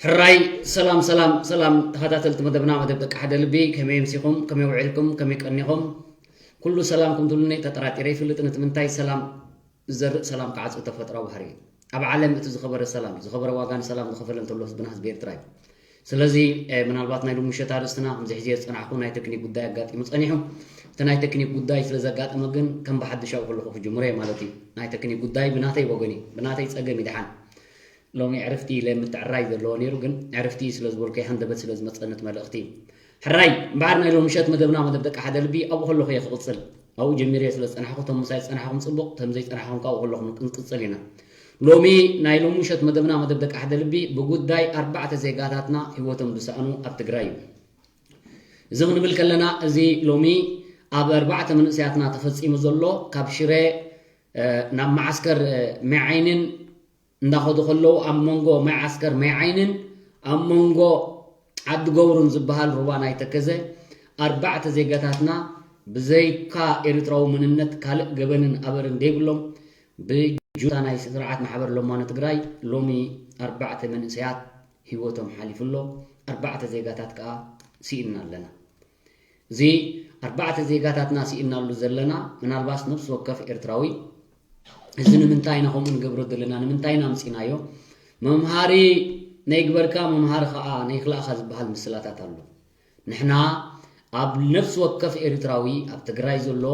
ሕራይ ሰላም ሰላም ሰላም ተኸታተልቲ መደብና፣ መደብ ደቂ ሓደ ልቢ፣ ከመይ ኣምሲኹም? ከመይ ውዒልኩም? ከመይ ቀኒኹም? ኩሉ ሰላም ከም ትብሉኒ ተጠራጢረ ይፍልጥን፣ እቲ ምንታይ ሰላም ዝዘርእ ሰላም ክዓጽድ ተፈጥራዊ ባህሪ እዩ። ኣብ ዓለም እቲ ዝኸበረ ሰላም እዩ። ዝኸበረ ዋጋ ንሰላም ዝኸፈለ እንተሎ ህዝብና ህዝቢ ኤርትራ እዩ። ስለዚ ምናልባት ናይ ሎሚ ምሸት ኣርእስትና ከምዚ ሕዝየ ዝጸናሕኩ ናይ ተክኒክ ጉዳይ ኣጋጢሙ ጸኒሑ። እቲ ናይ ተክኒክ ጉዳይ ስለ ዘጋጠመ ግን ከም ብሓድሽ ኣብኡ ከለኹ ክጅምሮ እየ ማለት እዩ። ናይ ተክኒክ ጉዳይ ብናተይ ወገን እዩ፣ ብናተይ ጸገም እዩ። ደሓን ሎሚ ዕርፍቲ ኢለ ምትዕራይ ዘለዎ ነይሩ፣ ግን ዕርፍቲ ስለ ዝበልኩ ሃንደበት ስለ ዝመጸኒ እቲ መልእኽቲ። ሕራይ እምበኣር ናይ ሎሚ ምሸት መደብና መደብ ደቂ ሓደ ልቢ ኣብኡ ከለኹ እየ ክቕጽል። ኣብኡ ጀሚረ ስለ ዝጸናሕኩ፣ እቶም ምሳይ ዝጸናሕኩም ጽቡቕ፣ እቶም ዘይጸናሕኩም ከኣ ኣብኡ ከለኹ ክንቅጽል ኢና። ሎሚ ናይ ሎሚ ምሸት መደብና መደብ ደቂ ሓደ ልቢ ብጉዳይ ኣርባዕተ ዜጋታትና ህይወቶም ዝሰኣኑ ኣብ ትግራይ እዩ። እዚ ክንብል ከለና እዚ ሎሚ ኣብ ኣርባዕተ መንእሰያትና ተፈጺሙ ዘሎ ካብ ሽረ ናብ መዓስከር ማይ ዓይንን እንዳኸዱ ከለዉ ኣብ መንጎ ማይ ዓስከር ማይ ዓይንን ኣብ መንጎ ዓዲ ገብሩን ዝበሃል ሩባ ናይ ተከዘ ኣርባዕተ ዜጋታትና ብዘይካ ኤርትራዊ መንነት ካልእ ገበንን ኣበርን ዘይብሎም ብጁንታ ናይ ስርዓት ማሕበር ለማኖ ትግራይ ሎሚ ኣርባዕተ መንእሰያት ህይወቶም ሓሊፉ ኣሎ። ኣርባዕተ ዜጋታት ከኣ ስኢንና ኣለና። እዚ ኣርባዕተ ዜጋታትና ስኢንናሉ ዘለና ምናልባት ነፍሲ ወከፍ ኤርትራዊ እዚ ንምንታይ ኢና ከምኡ ንገብሮ ዘለና? ንምንታይ ኢና ኣምጺናዮ? መምሃሪ ነይግበርካ መምሃሪ ከኣ ነይክላእካ ዝበሃል ምስላታት ኣሎ። ንሕና ኣብ ነፍሲ ወከፍ ኤርትራዊ ኣብ ትግራይ ዘሎ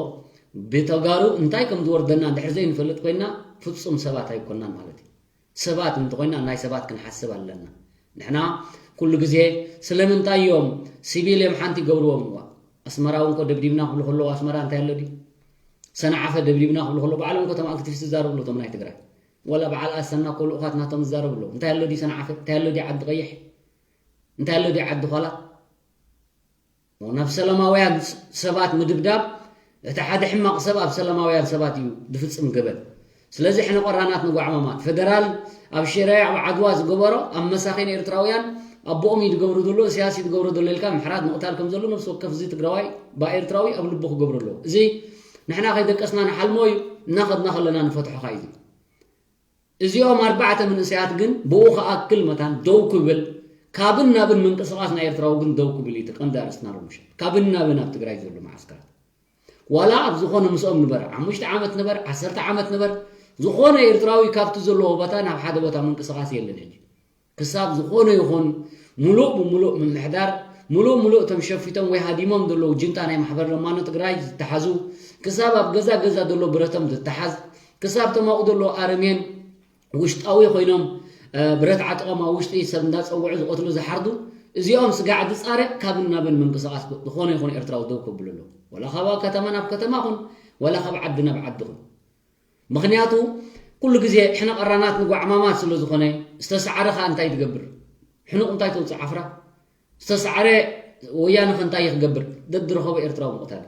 ብተጋሩ እንታይ ከም ዝወርደና እንድሕር ዘይንፈልጥ ኮይና ፍጹም ሰባት ኣይኮናን ማለት እዩ። ሰባት እንተኾይና ናይ ሰባት ክንሓስብ ኣለና። ንሕና ኩሉ ግዜ ስለምንታይ እዮም ሲቪል እዮም ሓንቲ ይገብርዎም? እዋ ኣስመራ እውን እኮ ደብዲብና ክብሉ ከለዉ ኣስመራ እንታይ ኣሎ ድዩ? ሰንዓፈ ደብዲብና ክብሉ ከለዉ ባዕሎም እኮ እቶም ኣክቲቪስት ዝዛረቡ ኣለዉ እቶም ናይ ትግራይ። ወላ በዓል ኣሰና እኮ ልኡኻት ናቶም ዝዛረቡ ኣለዉ። እንታይ ኣሎ ድዩ ሰንዓፈ? እንታይ ኣሎ ድዩ ዓዲ ቀይሕ? እንታይ ኣሎ ድዩ ዓዲ ዃላ? ናብ ሰላማውያን ሰባት ምድብዳብ እቲ ሓደ ሕማቕ ሰብ ኣብ ሰላማውያን ሰባት እዩ ዝፍጽም ገበን። ስለዚ ሕነ ቆራናት ንጓዕማማት። ፌደራል ኣብ ሽረ ኣብ ዓድዋ ዝገበሮ ኣብ መሳኺን ኤርትራውያን ኣቦኦም እዩ ዝገብሮ ዘሎ፣ እስያስ እዩ ዝገብሮ ዘሎ ኢልካ ምሕራት ምቕታል ከም ዘሎ ነፍሲ ወከፍ እዚ ትግራዋይ ባ ኤርትራዊ ኣብ ልቡ ክገብሮ ኣለዎ። እዚ ንሕና ከይደቀስና ንሓልሞ እዩ፣ እናኸድና ከለና ንፈትሖ ኸኣ እዩ። እዚኦም ኣርባዕተ መንእሰያት ግን ብኡ ክኣክል መታን ደው ክብል፣ ካብን ናብን ምንቅስቓስ ናይ ኤርትራዊ ግን ደው ክብል እዩ እቲ ቀንዲ ኣርእስትና ሎሚ ምሸት። ካብን ናብን ኣብ ትግራይ ዘሎ መዓስከራት ዋላ ኣብ ዝኾነ ምስኦም ንበር፣ ሓሙሽተ ዓመት ንበር፣ ዓሰርተ ዓመት ንበር፣ ዝኾነ ኤርትራዊ ካብቲ ዘለዎ ቦታ ናብ ሓደ ቦታ ምንቅስቓስ የለን። ሕጂ ክሳብ ዝኾነ ይኹን ሙሉእ ብሙሉእ ምምሕዳር፣ ሙሉእ ሙሉእ እቶም ሸፊቶም ወይ ሃዲሞም ዘለዉ ጅንታ ናይ ማሕበር ለማኖ ትግራይ ዝተሓዙ፣ ክሳብ ኣብ ገዛ ገዛ ዘሎ ብረቶም ዝተሓዝ፣ ክሳብ እቶም ኣብኡ ዘለዉ ኣረሜን ውሽጣዊ ኮይኖም ብረት ዓጢቖም ኣብ ውሽጢ ሰብ እንዳጸውዑ ዝቐትሉ ዝሓርዱ፣ እዚኦም ስጋዕ ዝጻረ ካብን ናብን ምንቅስቓስ ዝኾነ ይኹን ኤርትራዊ ደው ከብሉ ኣለዎ። ወላ ካብ ከተማ ናብ ከተማ ኹን፣ ወላ ካብ ዓዲ ናብ ዓዲ ኹን። ምኽንያቱ ኩሉ ግዜ ሕነ ቀራናት ንጓዕማማት ስለ ዝኾነ፣ ዝተሰዓረ ኸኣ እንታይ ትገብር? ሕኑቕ እንታይ ተውፅእ ዓፍራ? ዝተሰዓረ ወያነ ኸ እንታይ ክገብር? ደድረኸቦ ኤርትራዊ ምቕታል።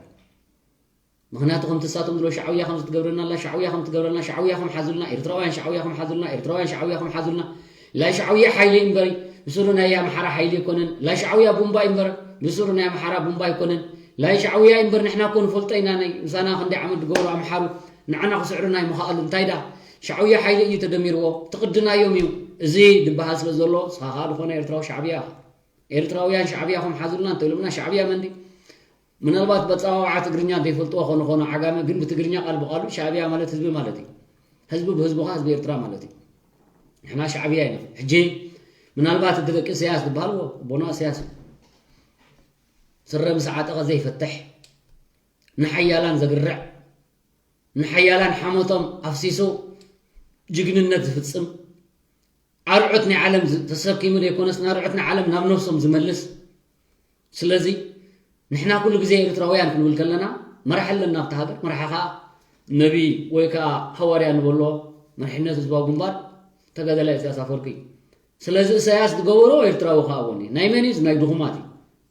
ምኽንያቱ ከምቲ ንሳቶም ዝብሎ ሻዕውያ ከም ዝትገብረና ኣላ፣ ሻዕውያ ከም ትገብረና፣ ሻዕውያ ከም ሓዙልና፣ ኤርትራውያን ሻዕውያ ከም ሓዙልና፣ ኤርትራውያን ሻዕውያ ከም ሓዙልና። ላይ ሻዕውያ ሓይሊ እምበር ብስሩ ናይ ኣምሓራ ሓይሊ ኣይኮነን። ላይ ሻዕውያ ቡምባ እምበር ብስሩ ናይ ኣምሓራ ቡምባ ኣይኮነን። ላይ ሻዕውያ እምበር ንሕና እኮ ንፈልጦ ኢና፣ ናይ ምሳና ክንደይ ዓመት ዝገበሩ ኣምሓሩ ንዓና ክስዕሩና ኣይምኸኣሉ። እንታይ ደኣ ሻዕውያ ሓይሊ እዩ ተደሚርዎ፣ ትቕድናዮም እዩ። እዚ ዝበሃል ስለ ዘሎ ንስኻ ከኣ ዝኾነ ኤርትራዊ ሻዕብያ ኢኻ። ኤርትራውያን ሻዕብያ ከም ሓዙልና እንተኢሎምና ሻዕብያ መን ድዩ? ምናልባት በጻዋውዓ ትግርኛ ዘይፈልጥዎ ኾነ ኾነ ዓጋመ ግን ብትግርኛ ቃል ብቃሉ ሻዕብያ ማለት ህዝቢ ማለት እዩ። ህዝቢ ብህዝቡ ኸዓ ህዝቢ ኤርትራ ማለት እዩ። ንሕና ሻዕብያ ኢና። ሕጂ ምናልባት እቲ ደቂ ኢሳያስ ዝበሃል ኣቦና ኢሳያስ እዩ። ስረ ምስ ዓጠቐ ዘይፈትሕ፣ ንሓያላን ዘግርዕ፣ ንሓያላን ሓሞቶም ኣፍሲሱ ጅግንነት ዝፍጽም፣ ኣርዑት ናይ ዓለም ዝ-፣ ተሰኪሙ ዘይኮነስ ንኣርዑት ናይ ዓለም ናብ ነፍሶም ዝመልስ። ስለዚ ንሕና ኩሉ ግዜ ኤርትራውያን ክንብል ከለና መራሒ ኣለና ኣብቲ ሃገር፣ መራሒ ኸኣ ነቢ ወይ ከኣ ሃዋርያ ንበሎ መሪሕነት ህዝባዊ ግንባር ተጋዳላይ ኢሳያስ ኣፈወርቂ እዩ። ስለዚ ኢሳያስ ዝገበሮ ኤርትራዊ ክኣወኒ ናይ መን እዩ? ናይ ድኹማት እዩ።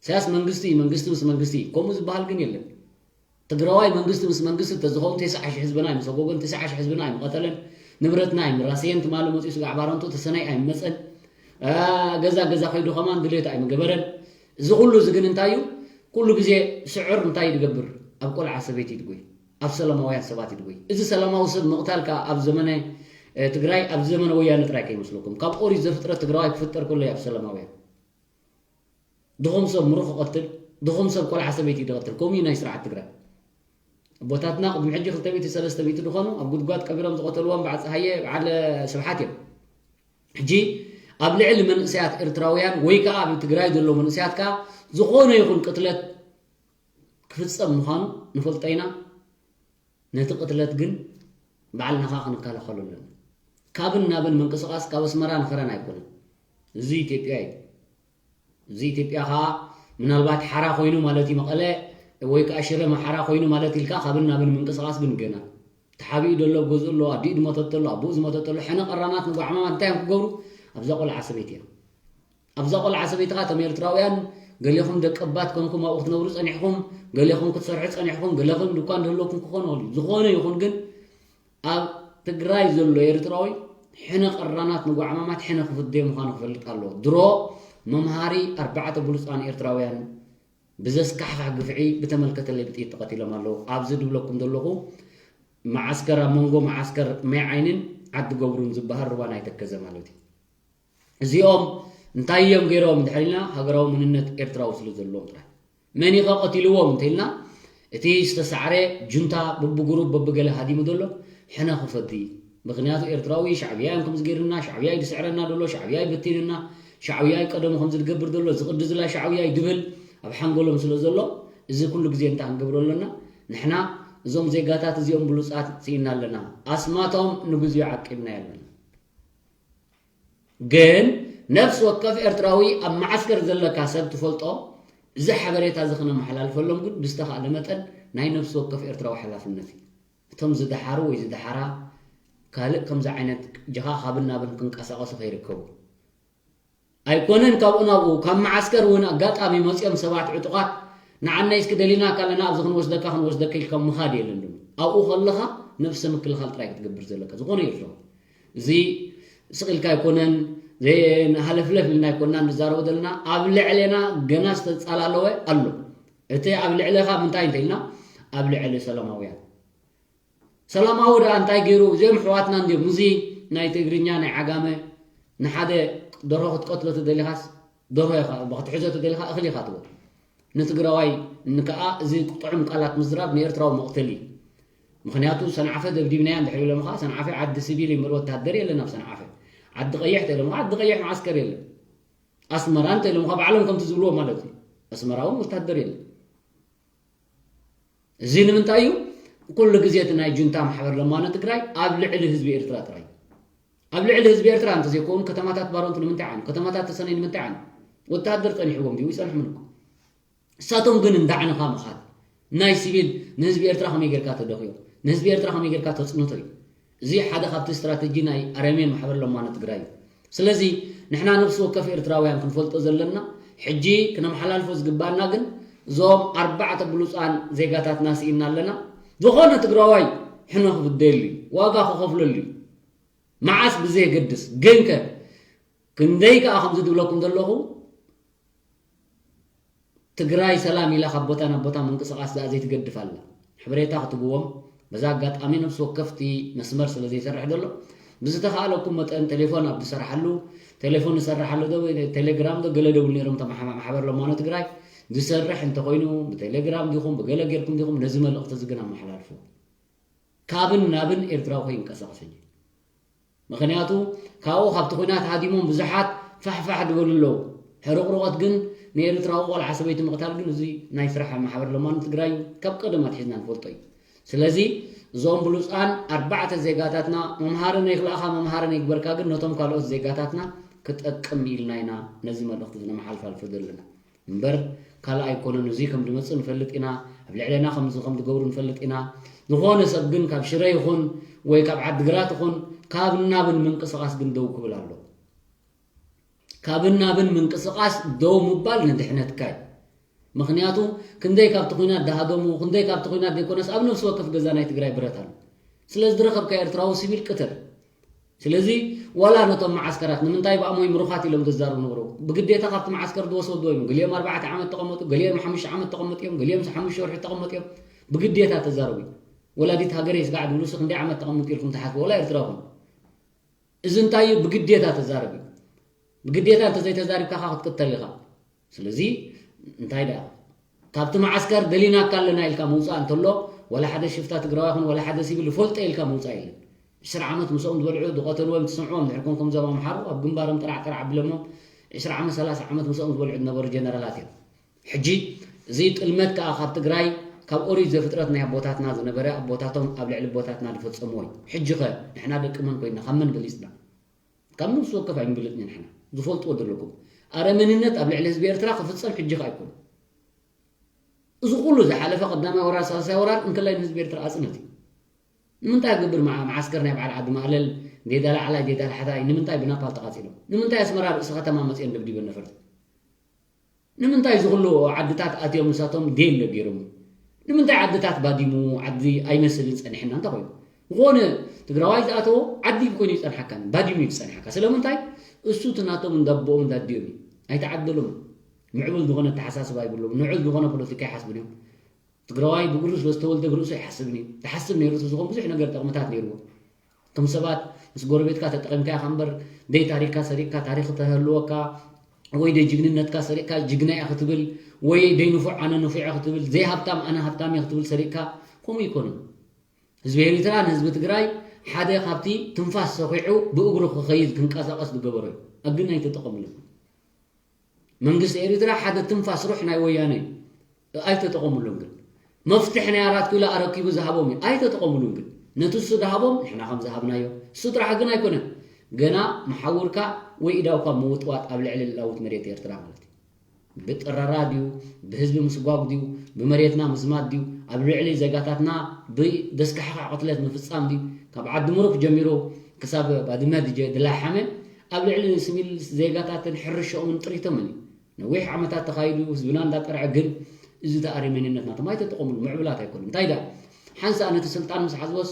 ኢሳያስ መንግስቲ እዩ፣ መንግስቲ ምስ መንግስቲ እዩ። ከምኡ ዝበሃል ግን የለን። ትግራዋይ መንግስቲ ምስ መንግስቲ እንተዝኸውን ተስዓ ሺሕ ህዝብና ኣይምሰጎጎን፣ ተስዓ ሺሕ ህዝብና ኣይምቐተለን፣ ንብረትና ኣይምራሰየን፣ ትማሊ መፂኡ ስጋዕ ባረንቱ ተሰነይ ኣይመፀን፣ አ፣ ገዛ ገዛ ከይዱ ከማን ድሌት ኣይምገበረን። እዚ ኩሉ እዚ ግን እንታይ እዩ? ኩሉ ግዜ ስዑር እንታይ ይድገብር? ኣብ ቆልዓ ሰበይቲ ይድጎይ፣ ኣብ ሰላማውያን ሰባት ይድጎይ። እዚ ሰላማዊ ሰብ ምቕታል ከዓ ኣብ ዘመነ፣ ትግራይ ኣብ ዘመነ ወያነ ጥራይ ከይመስለኩም። ካብ ኦሪት ዘፍጥረት ትግራዋይ ክፍጠር ከሎ ኣብ ሰላማውያን ድኹም ሰብ ምሩኽ ክቐትል፣ ድኹም ሰብ ቆልዓ ሰበይቲ ድቐትል፣ ከምኡ እዩ ናይ ስርዓት ትግራይ። ኣቦታትና ቅድሚ ሕጂ ክልተ ሚእቲ ሰለስተ ሚእቲ ዝኾኑ ኣብ ጉድጓድ ቀቢሮም ዝቐተልዎም በዓል ፀሃየ፣ በዓል ስብሓት እዮም። ሕጂ ኣብ ልዕሊ መንእሰያት ኤርትራውያን ወይ ከዓ ኣብ ትግራይ ዘለዉ መንእሰያት ከዓ ዝኾነ ይኹን ቅትለት ክፍጸም ምዃኑ ንፈልጦ ኢና። ነቲ ቅትለት ግን ባዕልና ከዓ ክንከላኸሎ ኣለና። ካብን ናብን ምንቅስቓስ ካብ ኣስመራ ንኸረን ኣይኮነን። እዚ ኢትዮጵያ እዩ። እዚ ኢትዮጵያ ከዓ ምናልባት ሓራ ኮይኑ ማለት እዩ መቐለ ወይ ከዓ ሽረ ሓራ ኮይኑ ማለት ኢልካ ካብን ናብን ምንቅስቓስ ግን ገና ተሓቢኡ ዘሎ ገዝኡ ኣሎ፣ ኣዲኡ ዝሞተት ኣሎ፣ ኣቦኡ ዝሞተት ኣሎ፣ ሕነ ቀራናት ንጓዕማማት እንታይ እዮም ክገብሩ? ኣብዛ ቆልዓ ሰበይቲ እዮም። ኣብዛ ቆልዓ ሰበይቲ ከዓ እቶም ኤርትራውያን ገሌኹም ደቀባት ኮንኩም ኣብኡ ክትነብሩ ጸኒሕኩም፣ ገሌኹም ክትሰርሑ ጸኒሕኩም፣ ገሌኹም ድኳን ዝህልወኩም ክኾኑ ይኽእሉ እዩ። ዝኾነ ይኹን ግን ኣብ ትግራይ ዘሎ ኤርትራዊ ሕነ ቀራናት ንጓዕማማት ሕነ ክፍደዮ ምዃኑ ክፈልጥ ኣለዎ። ድሮ መምሃሪ ኣርባዕተ ብሉጻን ኤርትራውያን ብዘስካሕክሕ ግፍዒ ብተመልከተለይ ብጥይት ተቐቲሎም ኣለዉ። ኣብዚ ድብለኩም ዘለኹ መዓስከር ኣብ መንጎ መዓስከር ማይ ዓይንን ዓዲ ገብሩን ዝበሃል ሩባ ናይ ተከዘ ማለት እዩ። እዚኦም እንታይ እዮም ገይሮም እንድሕር ኢልና ሃገራዊ መንነት ኤርትራዊ ስለ ዘለዎም ጥራይ። መን ኢኸ ቀቲልዎም እንተ ኢልና እቲ ዝተሳዕረ ጁንታ በብጉሩብ በብገለ ሃዲሙ ዘሎ ሕነ ክፈዲ። ምኽንያቱ ኤርትራዊ ሻዕብያ እዮም ከምዚ ገይርና፣ ሻዕብያ እዩ ዝስዕረና ዘሎ፣ ሻዕብያ እዩ በቲንና፣ ሻዕብያ እዩ ቀደሙ ከምዚ ዝገብር ዘሎ፣ ዝቕድዝላ ሻዕብያ እዩ ድብል ኣብ ሓንጎሎም ስለ ዘሎ እዚ ኩሉ ግዜ እንታይ ክንገብሮ ኣለና? ንሕና እዞም ዜጋታት እዚኦም ብሉጻት ስኢና ኣለና። ኣስማቶም ንግዚኡ ዓቂብናዮ ኣለና። ግን ነፍሲ ወከፍ ኤርትራዊ ኣብ መዓስከር ዘለካ ሰብ ትፈልጦ፣ እዚ ሓበሬታ እዚ ክነመሓላልፈሎም ግን ብዝተኻእለ መጠን ናይ ነፍሲ ወከፍ ኤርትራዊ ሓላፍነት እዩ። እቶም ዝደሓሩ ወይ ዝደሓራ ካልእ ከምዚ ዓይነት ጀኻ ካብን ናብን ክንቀሳቐሱ ከይርከቡ። ኣይኮነን ካብኡ ናብኡ፣ ካብ መዓስከር እውን ኣጋጣሚ መፂኦም ሰባት ዕጡቓት ንዓናይ እስኪ ደሊናካ ኣለና ኣብዚ ክንወስደካ ክንወስደካ ኢልካ ምኻድ የለን ድማ። ኣብኡ ከለኻ ነብሰ ምክልኻል ጥራይ ክትገብር ዘለካ ዝኾነ የለዎ። እዚ ስቕ ኢልካ ኣይኮነን፣ ዘይ-፣ ሃለፍለፍ ኢልና ኣይኮንና ንዛረቦ ዘለና፣ ኣብ ልዕሌና ገና ዝተጻላለወ ኣሎ። እቲ ኣብ ልዕሌኻ ምንታይ እንተኢልና፣ ኣብ ልዕሊ ሰላማውያን። ሰላማዊ ደኣ እንታይ ገይሩ? እዚኦም ኣሕዋትና እንድዮም። እዚ ናይ ትግርኛ ናይ ዓጋመ ንሓደ ደርሆ ክትቀትሎ ተደሊኻስ ደርሆ ኢኻ፣ ክትሕዞ ተደሊኻ እኽሊ ኢኻ ትብሎ። ንትግራዋይ ንከኣ እዚ ጥዑም ቃላት ምዝራብ ንኤርትራዊ መቕተሊ እዩ። ምኽንያቱ ሰንዓፈ ደብዲብናያ እንድሕር ኢሎም ኸዓ ሰንዓፈ ዓዲ ሲቪል እዩ እምበር ወታደር የለን ኣብ ሰንዓፈ። ዓዲ ቀይሕ ተኢሎም ኸዓ ዓዲ ቀይሕ መዓስከር የለን። ኣስመራ እንተኢሎም ኸዓ ባዕሎም ከምቲ ዝብልዎ ማለት እዩ። ኣስመራ እውን ወታደር የለን። እዚ ንምንታይ እዩ? ኩሉ ግዜ እቲ ናይ ጁንታ ማሕበር ለማኖ ትግራይ ኣብ ልዕሊ ህዝቢ ኤርትራ ጥራይ። ኣብ ልዕሊ ህዝቢ ኤርትራ እንተዘይኮኑ ከተማታት ባረንቱ ንምንታይ ዓኑ? ከተማታት ተሰነይ ንምንታይ ዓኑ? ወተሃደር ጸኒሕዎም ድዩ? ይጸንሖምን እኮ። እሳቶም ግን እንዳዕንኻ ምኻድ። ናይ ሲቪል ንህዝቢ ኤርትራ ከመይ ጌርካ ተደኽዮ? ንህዝቢ ኤርትራ ከመይ ጌርካ ተጽንቶ እዩ? እዚ ሓደ ካብቲ ስትራተጂ ናይ ኣረሜን ማሕበር ለማኖ ትግራይ እዩ። ስለዚ ንሕና ነፍሲ ወከፍ ኤርትራውያን ክንፈልጦ ዘለና፣ ሕጂ ክነመሓላልፎ ዝግባኣና ግን እዞም ኣርባዕተ ብሉጻን ዜጋታትና ስኢና ኣለና። ዝኾነ ትግራዋይ ሕነ ክፍደየሉ እዩ፣ ዋጋ ክኸፍለሉ እዩ። መዓስ ብዘየገድስ ግንከ ክንደይ ከኣ ከምዚ ዝብለኩም ዘለኹ ትግራይ ሰላም ኢላ ካብ ቦታ ናብ ቦታ ምንቅስቓስ ደኣ ዘይትገድፍ ኣላ። ሓበሬታ ክትብዎም በዛ ኣጋጣሚ ነፍሲ ወከፍቲ መስመር ስለ ዘይሰርሕ ዘሎ ብዝተኻእለኩም መጠን ቴሌፎን ኣብ ዝሰርሓሉ ቴሌፎን ዝሰርሓሉ ዶ ቴሌግራም ዶ ገለ ደውል ነይሮም ተማሓ-፣ ማሕበር ለማኖ ትግራይ ዝሰርሕ እንተኾይኑ ብቴሌግራም ዲኹም ብገለ ጌርኩም ዲኹም ነዚ መልእኽቲ እዚ ግን ኣመሓላልፉ። ካብን ናብን ኤርትራዊ ከይንቀሳቐስ ሕጂ። ምኽንያቱ ካብኡ ካብቲ ኲናት ሃዲሞም ብዙሓት ፋሕፋሕ ዝበሉ ኣለዉ። ሕርቕርቖት ግን ንኤርትራዊ ቆልዓ ሰበይቲ ምቕታል ግን እዚ ናይ ስራሕ ማሕበር ለማኖ ትግራይ እዩ። ካብ ቀደም ኣትሒዝና ንፈልጦ እዩ። ስለዚ እዞም ብሉፃን ኣርባዕተ ዜጋታትና መምሃሪ ነይክልኣኻ መምሃሪ ነይግበርካ ግን ነቶም ካልኦት ዜጋታትና ክጠቅም ኢልና ኢና ነዚ መልእኽቲ እዚ ነመሓላልፎ ዘለና። እምበር ካልእ ኣይኮነን። እዚ ከም ዝመጽእ ንፈልጥ ኢና፣ ኣብ ልዕሌና ከምዚ ከም ዝገብሩ ንፈልጥ ኢና። ዝኾነ ሰብ ግን ካብ ሽረ ይኹን ወይ ካብ ዓድግራት ይኹን ካብ ናብን ምንቅስቓስ ግን ደው ክብል ኣለዎ። ካብ ናብን ምንቅስቓስ ደው ምባል ንድሕነትካ እዩ። ምኽንያቱ ክንደይ ካብቲ ኲናት ዝሃደሙ፣ ክንደይ ካብቲ ኲናት ዘይኮነስ ኣብ ነፍሲ ወከፍ ገዛ ናይ ትግራይ ብረት ኣሎ። ስለዚ ዝረኸብካ ኤርትራዊ ሲቪል ቅተል። ስለዚ ዋላ ነቶም መዓስከራት ንምንታይ ብኣሞይ ምሩኻት ኢሎም ዘዛርቡ ነበሩ? ብግዴታ ካብቲ መዓስከር ዝወሰዱ እዮም። ገሊኦም ኣርባዕተ ዓመት ተቐመጡ፣ ገሊኦም ሓሙሽተ ዓመት ተቐመጡ እዮም፣ ገሊኦም ሓሙሽተ ወርሒ ተቐመጡ እዮም። ብግዴታ ተዛረቡ እዮም። ወላዲት ሃገረይ ስጋዕ ድብሉሲ ክንደይ ዓመት ተቐምጡ ኢልኩም ትሓስቡ? ዋላ ኤርትራ ይኹን እዚ እንታይ እዩ? ብግዴታ ተዛረብ እዩ። ብግዴታ እንተዘይተዛሪብካ ክትቅተል ኢኻ። ስለዚ እንታይ ደኣ ካብቲ መዓስከር ደሊናካ ኣለና ኢልካ ምውፃእ እንተሎ፣ ወላ ሓደ ሽፍታ ትግራዋይ ይኹን ወላ ሓደ ሲቪል ይፈልጦ ኢልካ ምውፃእ የለን። ዕስራ ዓመት ምስኦም ዝበልዑ ዝቐተልዎም ትሰምዕዎም ድሕር ኮንኩም ዞም ኣምሓሩ ኣብ ግንባሮም ጥራዕ ጥራዕ ኣቢሎሞም ዕስራ ዓመት ሰላሳ ዓመት ምስኦም ዝበልዑ ዝነበሩ ጀነራላት እዮም። ሕጂ እዚ ጥልመት ከዓ ካብ ትግራይ ካብ ኦሪት ዘፍጥረት ናይ ኣቦታትና ዝነበረ ኣቦታቶም ኣብ ልዕሊ ኣቦታትና ዝፈፀምዎ እዩ። ሕጂ ኸ ንሕና ደቂ መን ኮይና ካብ መን በሊፅና? ካብ ነፍሲ ወከፍ ኣይንብልጥን ኢና ንሕና። ዝፈልጥዎ ዘለኩም ኣረመንነት ኣብ ልዕሊ ህዝቢ ኤርትራ ክፍፀም ሕጂ ኸ ኣይኮነ። እዚ ኩሉ ዝሓለፈ ቀዳማይ ወራር ሳልሳይ ወራር እንከላይ ንህዝቢ ኤርትራ ኣፅነት እዩ። ንምንታይ ክገብር መዓ- መዓስከር ናይ በዓል ዓዲ ማእለል ዴዳ ላዕላይ ዴዳ ላሕታይ ንምንታይ ብናፓል ተቓፂሎም? ንምንታይ ኣስመራ ርእሲ ከተማ መፅኦም ደብዲበን ነፈርቲ? ንምንታይ እዚ ኩሉ ዓድታት ኣትዮም ንሳቶም ዴል ነጊሮም? ንምንታይ ዓድታት ባዲሙ ዓዲ ኣይመስልን ፀኒሕና እንታይ ኮይኑ? ዝኾነ ትግራዋይ ዝኣተዎ ዓዲ ኮይኑ ይፀንሓካ ባዲሙ ይፀንሓካ ስለምንታይ? እሱ እቲ ናቶም እንዳቦኦም እንዳዲኦም እዩ። ኣይተዓደሎም። ምዕቡል ዝኾነ ኣተሓሳስባ ይብሎም። ንዑል ዝኾነ ፖለቲካ ይሓስብን እዮም። ትግራዋይ ብእግሩ ስለ ዝተወልደ ብርእሱ ኣይሓስብን እዩ። ዝሓስብ ነይሩ ዝኾን ብዙሕ ነገር ጠቕምታት ነይርዎ። ከም ሰባት ምስ ጎረቤትካ ተጠቒምካ ኢኻ እምበር ደይ ታሪክካ ሰሪቕካ ታሪክ ተህልወካ ወይ ደይ ጅግንነትካ ሰሪቕካ ጅግና እየ ክትብል ወይ ደይ ንፉዕ ኣነ ንፉዕ እየ ክትብል ዘይሃብታም ኣነ ሃብታም እየ ክትብል ሰሪቕካ ከምኡ ይኮኑ። ህዝቢ ኤሪትራ ንህዝቢ ትግራይ ሓደ ካብቲ ትንፋስ ሰኺዑ ብእግሩ ክኸይድ ክንቀሳቐስ ዝገበሮ እዩ። ኣግን ኣይተጠቐምሉ። መንግስቲ ኤሪትራ ሓደ ትንፋስ ሩሕ ናይ ወያነ እዩ። ኣይተጠቐምሉን ግን መፍትሕ ናይ ኣራት ኪሎ ኣረኪቡ ዝሃቦም እዩ። ኣይተጠቐምሉን ግን ነቲ እሱ ዝሃቦም ንሕና ከም ዝሃብናዮ እሱ ጥራሕ ግን ኣይኮነን። ገና መሓውርካ ወይ ኢዳውካ ምውጥዋጥ ኣብ ልዕሊ ልላውት መሬት ኤርትራ ማለት እዩ። ብጥረራ ድዩ ብህዝቢ ምስጓግ ድዩ ብመሬትና ምዝማት ድዩ ኣብ ልዕሊ ዜጋታትና ብደስካሕካ ቅትለት ምፍፃም ድዩ ካብ ዓዲ ምሩክ ጀሚሩ ክሳብ ባድመ ድላሓመ ኣብ ልዕሊ ስሚል ዜጋታትን ሕርሻኦምን ጥሪቶምን እዩ። ነዊሕ ዓመታት ተኻይዱ ህዝብና እንዳጠርዐ ግን እዚ ተኣሪ መንነት ናቶም ኣይተጠቐሙሉ ምዕብላት ኣይኮኑ እንታይ ዳ ሓንሳእ ነቲ ስልጣን ምስ ሓዝወስ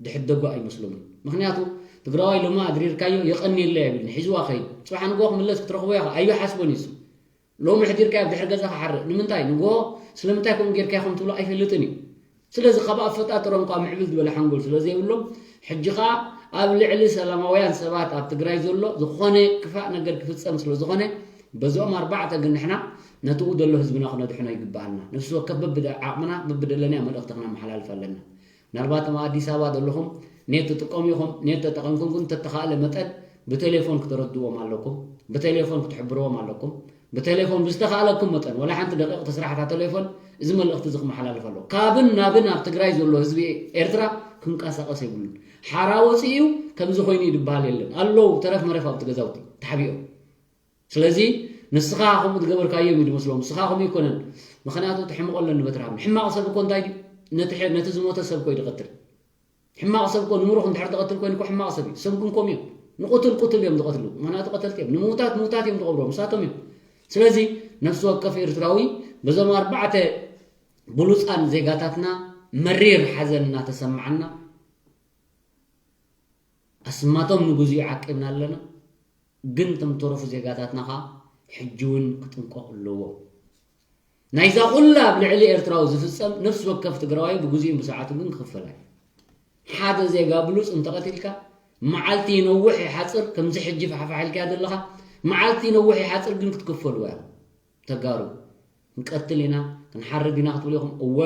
ድሕደጎ ኣይመስሎምን። ምክንያቱ ትግራዋይ ሎማ ኣድሪርካዮ የቐንየለ የብልን ሒዝዋ ኸይድ ፅባሕ ንጎ ክምለስ ክትረኽቦ ኢኻ ኣይሓስቦን እዩ። ሎሚ ሕዲርካዮ ኣብ ድሕሪ ገዛ ክሓርእ ንምንታይ ንጎ ስለምንታይ ከምኡ ጌርካዮ ከም ትብሎ ኣይፈልጥን እዩ። ስለዚ ካብ ኣፈጣጥሮም ካብ ምዕብል ዝበለ ሓንጎል ስለ ዘይብሎም ሕጂ ኸዓ ኣብ ልዕሊ ሰላማውያን ሰባት ኣብ ትግራይ ዘሎ ዝኾነ ክፋእ ነገር ክፍፀም ስለ ዝኾነ በዞም ኣርባዕተ ግን ንሕና ነትኡ ዘሎ ህዝብና ክነድሕኖ ይግበኣና። ነፍሲ ወከፍ በብደ ዓቕምና በብደለናዮ መልእኽቲ ክነመሓላልፍ ኣለና። ምናልባት ኣብ ኣዲስ ኣበባ ዘለኹም ኔት ትጥቀሙ ኢኹም። ኔት ተጠቐምኩም ግን ተተኻእለ መጠን ብቴሌፎን ክተረድዎም ኣለኩም። ብቴሌፎን ክትሕብርዎም ኣለኩም። ብቴሌፎን ብዝተኻእለኩም መጠን ወላ ሓንቲ ደቂቕ ተስራሕታ ቴሌፎን እዚ መልእኽቲ እዚ ክመሓላልፍ ኣለዎ። ካብን ናብን ኣብ ትግራይ ዘሎ ህዝቢ ኤርትራ ክንቀሳቐስ የብሉን። ሓራ ወፂኡ እዩ ከምዚ ኮይኑ እዩ ዝበሃል የለን ኣለዉ ተረፍ መረፍ ኣብቲ ገዛውቲ ተሓቢኦም። ስለዚ ንስኻ ከምኡ ዝገበርካዮም እዩ ዝመስሎም። ንስኻ ከምኡ ይኮነን። ምክንያቱ እቲ ሕምቕ ኣለኒ በትሪ ሃብኒ። ሕማቕ ሰብ እኮ እንታይ ድዩ? ነቲ ሐ- ነቲ ዝሞተ ሰብ እኮ እዩ ዝቐትል። ሕማቕ ሰብ እኮ ንምሩኽ እንድሕር ዝቐትል ኮይኑ እኮ ሕማቕ ሰብ እዩ። ሰብ ግን ከምኡ እዮም። ንቁትል ቁትል እዮም ዝቐትሉ። ምክንያቱ ቀተልቲ እዮም። ንምውታት ምውታት እዮም ዝቐብሮም። ንሳቶም እዮም። ስለዚ ነፍሲ ወከፍ ኤርትራዊ በዞም ኣርባዕተ ብሉፃን ዜጋታትና መሪር ሓዘን እናተሰማዓና ኣስማቶም ንግዚኡ ዓቂብና ኣለና። ግን እቶም ተረፉ ዜጋታትና ኸዓ ሕጂ እውን ክጥንቀቑ ኣለዎም። ናይዛ ኩላ ኣብ ልዕሊ ኤርትራዊ ዝፍጸም ነፍሲ ወከፍ ትግራዋይ ብግዚኡን ብሰዓቱን ግን ክኽፈል እዩ። ሓደ ዜጋ ብሉጽ እንተቐቲልካ መዓልቲ ይነውሕ ይሓጽር ከምዚ ሕጂ ፋሕፋሕ ኢልካያ ዘለኻ መዓልቲ ይነውሕ ይሓጽር ግን ክትክፈልዋ ኢኹም። ተጋሩ ክንቀትል ኢና ክንሓርድ ኢና ክትብሉ ኢኹም። እወ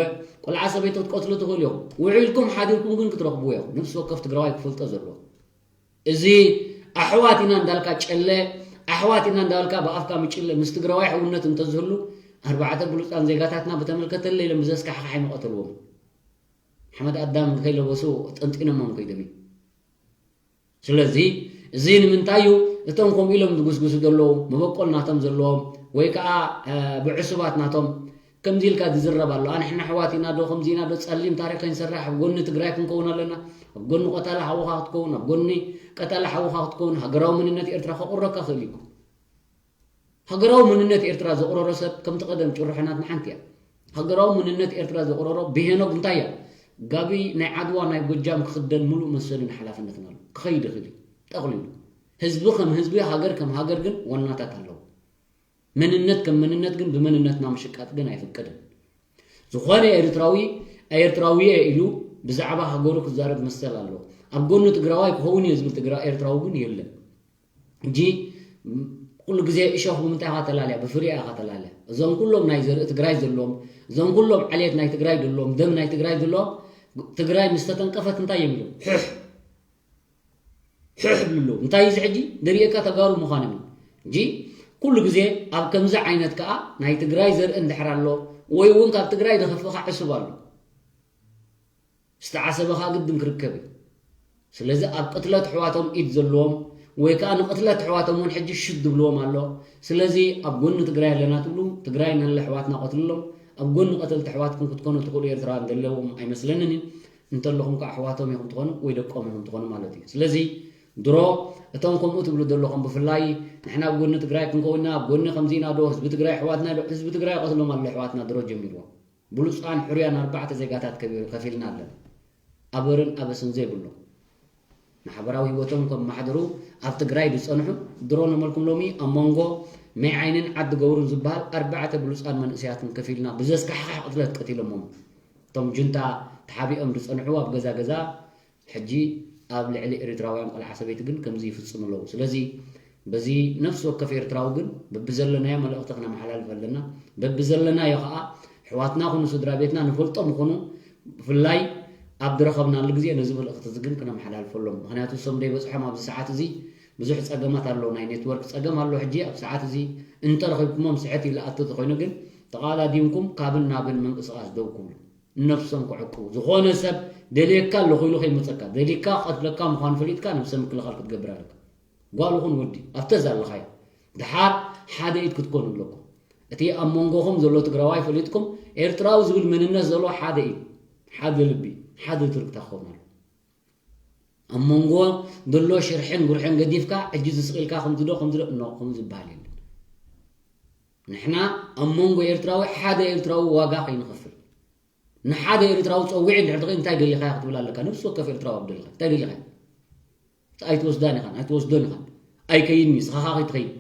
ቆልዓ ሰበይቲ ክትቀትሉ ትኽእሉ ኢኹም። ውዒልኩም ሓዲርኩም ግን ክትረኽብዎ ኢኹም። ነፍሲ ወከፍ ትግራዋይ ክፈልጦ ዘለዎ እዚ ኣሕዋት ኢና እንዳልካ ጨለ ኣሕዋት ኢና እንዳልካ ብኣፍካ ምጭለ ምስ ትግራዋይ ሕውነት እንተዝህሉ ኣርባዕተ ብሉፃን ዜጋታትና ብተመልከተለ ኢሎም ብዘስካሕካሕ ይመቐተልዎም። ሓመድ ኣዳም ከይለበሱ ጠንጢኖሞም ከይዶም እዩ። ስለዚ እዚ ንምንታይ እዩ እቶም ከምኡ ኢሎም ዝጉስጉሱ ዘለዉ መበቆል ናቶም ዘለዎም ወይ ከዓ ብዕሱባት ናቶም ከምዚ ኢልካ ዝዝረብ ኣሎ ኣንሕና ኣሕዋት ኢና ዶ ከምዚ ኢና ዶ ፀሊም ታሪክ ከይንሰርሕ ኣብ ጎኒ ትግራይ ክንከውን ኣለና ኣብ ጎኒ ቀታሊ ሓውኻ ክትከውን ኣብ ጎኒ ቀታሊ ሓውኻ ክትከውን ሃገራዊ መንነት ኤርትራ ከቑረካ ክእል እዩ። ሃገራዊ መንነት ኤርትራ ዘቑረሮ ሰብ ከምቲ ቀደም ጭርሖ ናትና ሓንቲ እያ። ሃገራዊ መንነት ኤርትራ ዘቑረሮ ብሄኖግ እንታይ እያ? ጋቢ ናይ ዓድዋ ናይ ጎጃም ክኽደን ሙሉእ መሰልን ሓላፍነትን ኣሎ። ክኸይድ ይኽእል እዩ። ጠቕሊሉ ህዝቢ ከም ህዝቢ ሃገር ከም ሃገር ግን ዋናታት ኣለዎ። መንነት ከም መንነት ግን ብመንነትና ምሽቃጥ ግን ኣይፍቀድን። ዝኾነ ኤርትራዊ ኤርትራዊ እየ ኢሉ ብዛዕባ ሃገሩ ክዛረብ መሰል ኣለዎ። ኣብ ጎኒ ትግራዋይ ክኸውን እየ ዝብል ትግራይ ኤርትራዊ ግን የለን። እንጂ ኩሉ ግዜ እሾኽ ብምንታይ ኢኻ ተላልያ? ብፍሪኣ ኢኻ ተላልያ። እዞም ኩሎም ናይ ዘርኢ ትግራይ ዘለዎም፣ እዞም ኩሎም ዓሌት ናይ ትግራይ ዘለዎም፣ ደም ናይ ትግራይ ዘለዎም፣ ትግራይ ምስ ተጠንቀፈት እንታይ እዮም ኢሎም? ሕሕ ሕሕ ይብሉ ኣለዉ። እንታይ እዩ እዚ ሕጂ? ደሪኤካ ተጋሩ ምዃኖም እዩ። እንጂ ኩሉ ግዜ ኣብ ከምዚ ዓይነት ከኣ ናይ ትግራይ ዘርኢ እንድሕር ኣሎ ወይ እውን ካብ ትግራይ ዝኸፍእ ከኣ ዕሱብ ኣሎ። ዝተዓሰበ ከኣ ግድን ክርከብ እዩ። ስለዚ ኣብ ቅትለት ኣሕዋቶም ኢድ ዘለዎም ወይ ከኣ ንቅትለት ኣሕዋቶም እውን ሕጂ ሽድ ዝብልዎም ኣሎ። ስለዚ ኣብ ጎኒ ትግራይ ኣለና ትብሉ፣ ትግራይ ነለ ኣሕዋትና ቀትልሎም፣ ኣብ ጎኒ ቀተልቲ ኣሕዋትኩም ክትኮኑ ትኽእሉ ኤርትራውያን ዘለዎም ኣይመስለንን እዩ። እንተለኹም ከኣ ኣሕዋቶም ኢኹም ትኾኑ ወይ ደቆም ኢኹም ትኾኑ ማለት እዩ። ስለዚ ድሮ እቶም ከምኡ ትብሉ ዘለኹም ብፍላይ ንሕና ኣብ ጎኒ ትግራይ ክንከውን ኢና፣ ኣብ ጎኒ ከምዚ ኢና ዶ፣ ህዝቢ ትግራይ ኣሕዋትና ዶ፣ ህዝቢ ትግራይ ይቐትሎም ኣሎ ኣሕዋትና ድሮ ጀሚርዎም። ብሉፃን ሕሩያን ኣርባዕተ ዜጋታት ከፊልና ኣለና። ኣበርን ኣበስን ዘይብሎም ማሕበራዊ ህይወቶም ከመሓድሩ ኣብ ትግራይ ዝፀንሑ ድሮ ነመልኩም ሎሚ ኣብ መንጎ መይ ዓይንን ዓዲ ገብሩን ዝበሃል ኣርባዕተ ብሉፃን መንእሰያትን ከፊልና ብዘስካሕካሕ ቅትለት ቀቲሎሞም። እቶም ጁንታ ተሓቢኦም ዝፀንሑ ኣብ ገዛ ገዛ ሕጂ ኣብ ልዕሊ ኤርትራውያን ቆልዓ ሰበይቲ ግን ከምዚ ይፍፅሙ ኣለዉ። ስለዚ በዚ ነፍሲ ወከፍ ኤርትራዊ ግን በብዘለናዮ መልእኽቲ ክነመሓላልፍ ኣለና። በብዘለናዮ ከዓ ኣሕዋትና ኩኑ ስድራ ቤትና ንፈልጦም ይኹኑ ብፍላይ ኣብ ዝረኸብናሉ ግዜ ነዚ መልእኽቲ እዚ ግን ክነመሓላልፈሎም። ምኽንያቱ እሶም ዘይበፅሖም ኣብዚ ሰዓት እዚ ብዙሕ ፀገማት ኣሎ። ናይ ኔትወርክ ፀገም ኣሎ። ሕጂ ኣብ ሰዓት እዚ እንተረኺብኩሞም ስሕት ኢሉ ኣቶ ተኾይኑ ግን ተቓዳዲምኩም ካብን ናብን ምንቅስቓስ ደው ክብሉ ነብሶም ክዕቅቡ። ዝኾነ ሰብ ደልየካ ኣለኹ ኢሉ ከይመፀካ፣ ደሊካ ክቐትለካ ምዃኑ ፈሊጥካ ነብሰ ምክልኻል ክትገብር ኣለካ። ጓል ኹን ወዲ ኣብተ ዘለኻዮ ድሓር ሓደ ኢድ ክትኮኑ ኣለኩም። እቲ ኣብ መንጎኹም ዘሎ ትግራዋይ ፈሊጥኩም ኤርትራዊ ዝብል መንነት ዘለዎ ሓደ ኢድ፣ ሓደ ልቢ፣ ሓደ ትርግታ ክኸውን ኣሎ። ኣብ መንጎ ዘሎ ሽርሕን ጉርሕን ገዲፍካ ሕጂ ዝስቕ ኢልካ ከምዚ ዶ ከምዚ ዶ ኖ ከምዚ ዝበሃል የለን። ንሕና ኣብ መንጎ ኤርትራዊ ሓደ ኤርትራዊ ዋጋ ከይንኸፍል ንሓደ ኤርትራዊ ፀዊዒ እንድሕር ትኽእል እንታይ ደሊኻያ ክትብል ኣለካ። ነብሲ ወከፍ ኤርትራዊ ኣብ ደሊኻ እንታይ ደሊኻያ ኣይትወስዳን ኢኻን ኣይትወስዶን ኢኻን ኣይከይድን እዩ። ስኻኻ ከይትኸይድ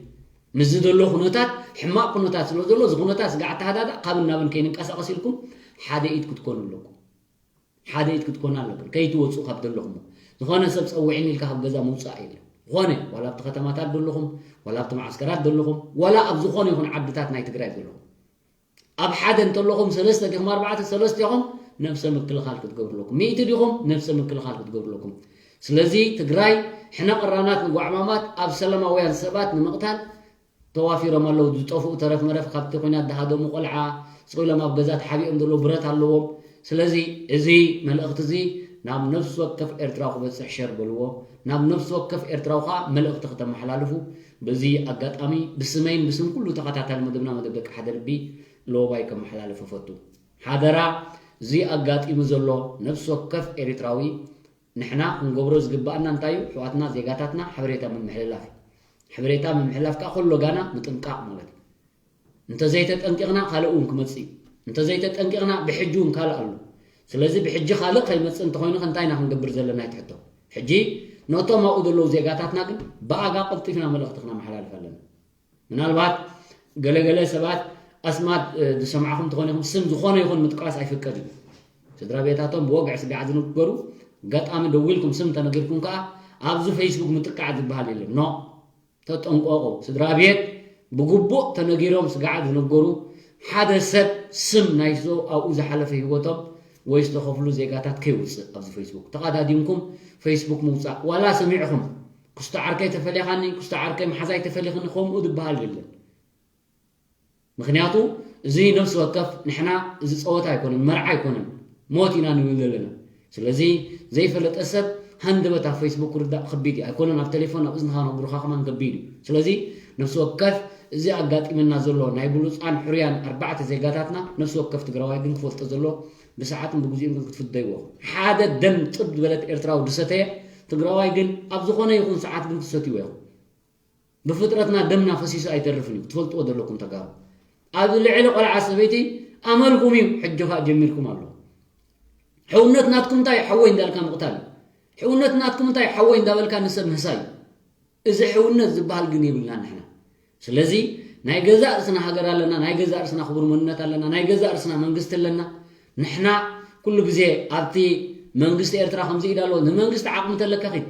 ምስዚ ዘሎ ኩነታት ሕማቕ ኩነታት ስለ ዘሎ እዚ ኩነታት ስጋዕ ኣተሃዳዳ ካብን ናብን ከይንንቀሳቐስ ኢልኩም ሓደ ኢድ ክትኮኑ ኣለኩም። ሓደ ኢድ ክትኮኑ ኣለኩም። ከይትወፁ ካብ ዘለኹም ዝኾነ ሰብ ፀውዕኒ ኢልካ ካብ ገዛ ምውፃእ የለን። ዝኾነ ዋላ ኣብቲ ከተማታት ዘለኹም ዋላ ኣብቲ ማዓስከራት ዘለኹም ዋላ ኣብ ዝኾነ ይኹን ዓድታት ናይ ትግራይ ዘለኹም ኣብ ሓደ እንተለኹም ሰለስተ ዲኹም ኣርባዕተ ሰለስተ ኢኹም ነብሰ ምክልኻል ክትገብሩ ኣለኩም። ሚእቲ ዲኹም ነብሰ ምክልኻል ክትገብሩ ኣለኩም። ስለዚ ትግራይ ሕነ ቅራናት ንጓዕማማት ኣብ ሰላማውያን ሰባት ንምቕታል ተዋፊሮም ኣለዉ። ዝጠፍኡ ተረፍ መረፍ ካብቲ ኲናት ዝሃደሙ ቆልዓ ስቕ ኢሎም ኣብ ገዛ ተሓቢኦም ዘለዉ ብረት ኣለዎም። ስለዚ እዚ መልእኽቲ እዚ ናብ ነፍሲ ወከፍ ኤርትራዊ ክበፅሕ ሸር በልዎ። ናብ ነፍሲ ወከፍ ኤርትራዊ ከዓ መልእኽቲ ክተመሓላልፉ በዚ ኣጋጣሚ ብስመይን ብስም ኩሉ ተኸታታሊ መደብና መደብ ደቂ ሓደ ልቢ ለወባይ ከመሓላልፍ እፈቱ። ሓደራ እዚ ኣጋጢሙ ዘሎ ነፍሲ ወከፍ ኤርትራዊ ንሕና ክንገብሮ ዝግባኣና እንታይ እዩ? ኣሕዋትና ዜጋታትና ሓበሬታ ምምሕልላፍ እዩ። ሓበሬታ ምምሕልላፍ ከዓ ኩሎ ጋና ምጥንቃቕ ማለት እዩ። እንተዘይተጠንቂቕና ካልእ እውን ክመፅእ እዩ። እንተዘይተጠንቂቕና ብሕጂ እውን ካልእ ኣሎ። ስለዚ ብሕጂ ካልእ ከይመፅእ እንተኾይኑ ከ እንታይ ኢና ክንገብር ዘለና ይትሕቶ። ሕጂ ነቶም ኣብኡ ዘለዉ ዜጋታትና ግን ብኣጋ ቀልጢፍና መልእኽቲ ክነመሓላልፍ ኣለና። ምናልባት ገለገለ ሰባት ኣስማት ዝሰማዕኹም ትኾኑ ኢኹም። ስም ዝኾነ ይኹን ምጥቃስ ኣይፍቀድ እዩ። ስድራ ቤታቶም ብወግዒ ስጋዕ ዝንገሩ ኣጋጣሚ ደዊልኩም ስም ተነጊርኩም ከዓ ኣብዚ ፌስቡክ ምጥቃዕ ዝበሃል የለን። ኖ ተጠንቀቑ። ስድራ ቤት ብግቡእ ተነጊሮም ስጋዕ ዝነገሩ ሓደ ሰብ ስም ናይ ሰው ኣብኡ ዝሓለፈ ህይወቶም ወይ ዝተኸፍሉ ዜጋታት ከይውፅእ ኣብዚ ፌስቡክ ተቐዳዲምኩም ፌስቡክ ምውፃእ ዋላ ሰሚዕኹም ክስቶ ዓርከይ ተፈሊኻኒ ክስቶ ዓርከይ መሓዛይ ተፈሊኽኒ ከምኡ ዝበሃል የለን። ምክንያቱ እዚ ነብሲ ወከፍ ንሕና እዚ ፀወታ ኣይኮነን መርዓ ኣይኮነን ሞት ኢና ንብል ዘለና። ስለዚ ዘይፈለጠ ሰብ ሃንደበት ኣብ ፌስቡክ ክርዳእ ከቢድ እዩ ኣይኮነን ኣብ ቴሌፎን ኣብ እዝንኻ ነግሩኻ ከማን ከቢድ እዩ። ስለዚ ነብሲ ወከፍ እዚ ኣጋጢመና ዘሎ ናይ ብሉፃን ሕሩያን ኣርባዕተ ዜጋታትና ነብሲ ወከፍ ትግራዋይ ግን ክፈልጦ ዘሎ ብሰዓትን ብግዚኡን ግን ክትፍደይዎ ሓደ ደም ጥብ ዝበለት ኤርትራዊ ዝሰተየ ትግራዋይ ግን ኣብ ዝኾነ ይኹን ሰዓት ግን ክትሰትይዎ ኢኹም። ብፍጥረትና ደምና ፈሲሱ ኣይተርፍን እዩ ክትፈልጥዎ ዘለኩም ተጋሩ። ኣብ ልዕሊ ቆልዓ ሰበይቲ ኣመልኩም እዩ ሕጂ ኸኣ ጀሚርኩም ኣሎ። ሕውነት ናትኩም እንታይ ሓወይ እንዳልካ ምቕታል እዩ። ሕውነት ናትኩም እንታይ ሓወይ እንዳበልካ ንሰብ ምህሳይ እዩ። እዚ ሕውነት ዝበሃል ግን የብልና ንሕና። ስለዚ ናይ ገዛእ ርእስና ሃገር ኣለና፣ ናይ ገዛእ ርእስና ክቡር መንነት ኣለና፣ ናይ ገዛእ ርእስና መንግስቲ ኣለና። ንሕና ኩሉ ግዜ ኣብቲ መንግስቲ ኤርትራ ከምዚ ኢዳ ኣሎ። ንመንግስቲ ዓቕሚ ተለካ ኺድ።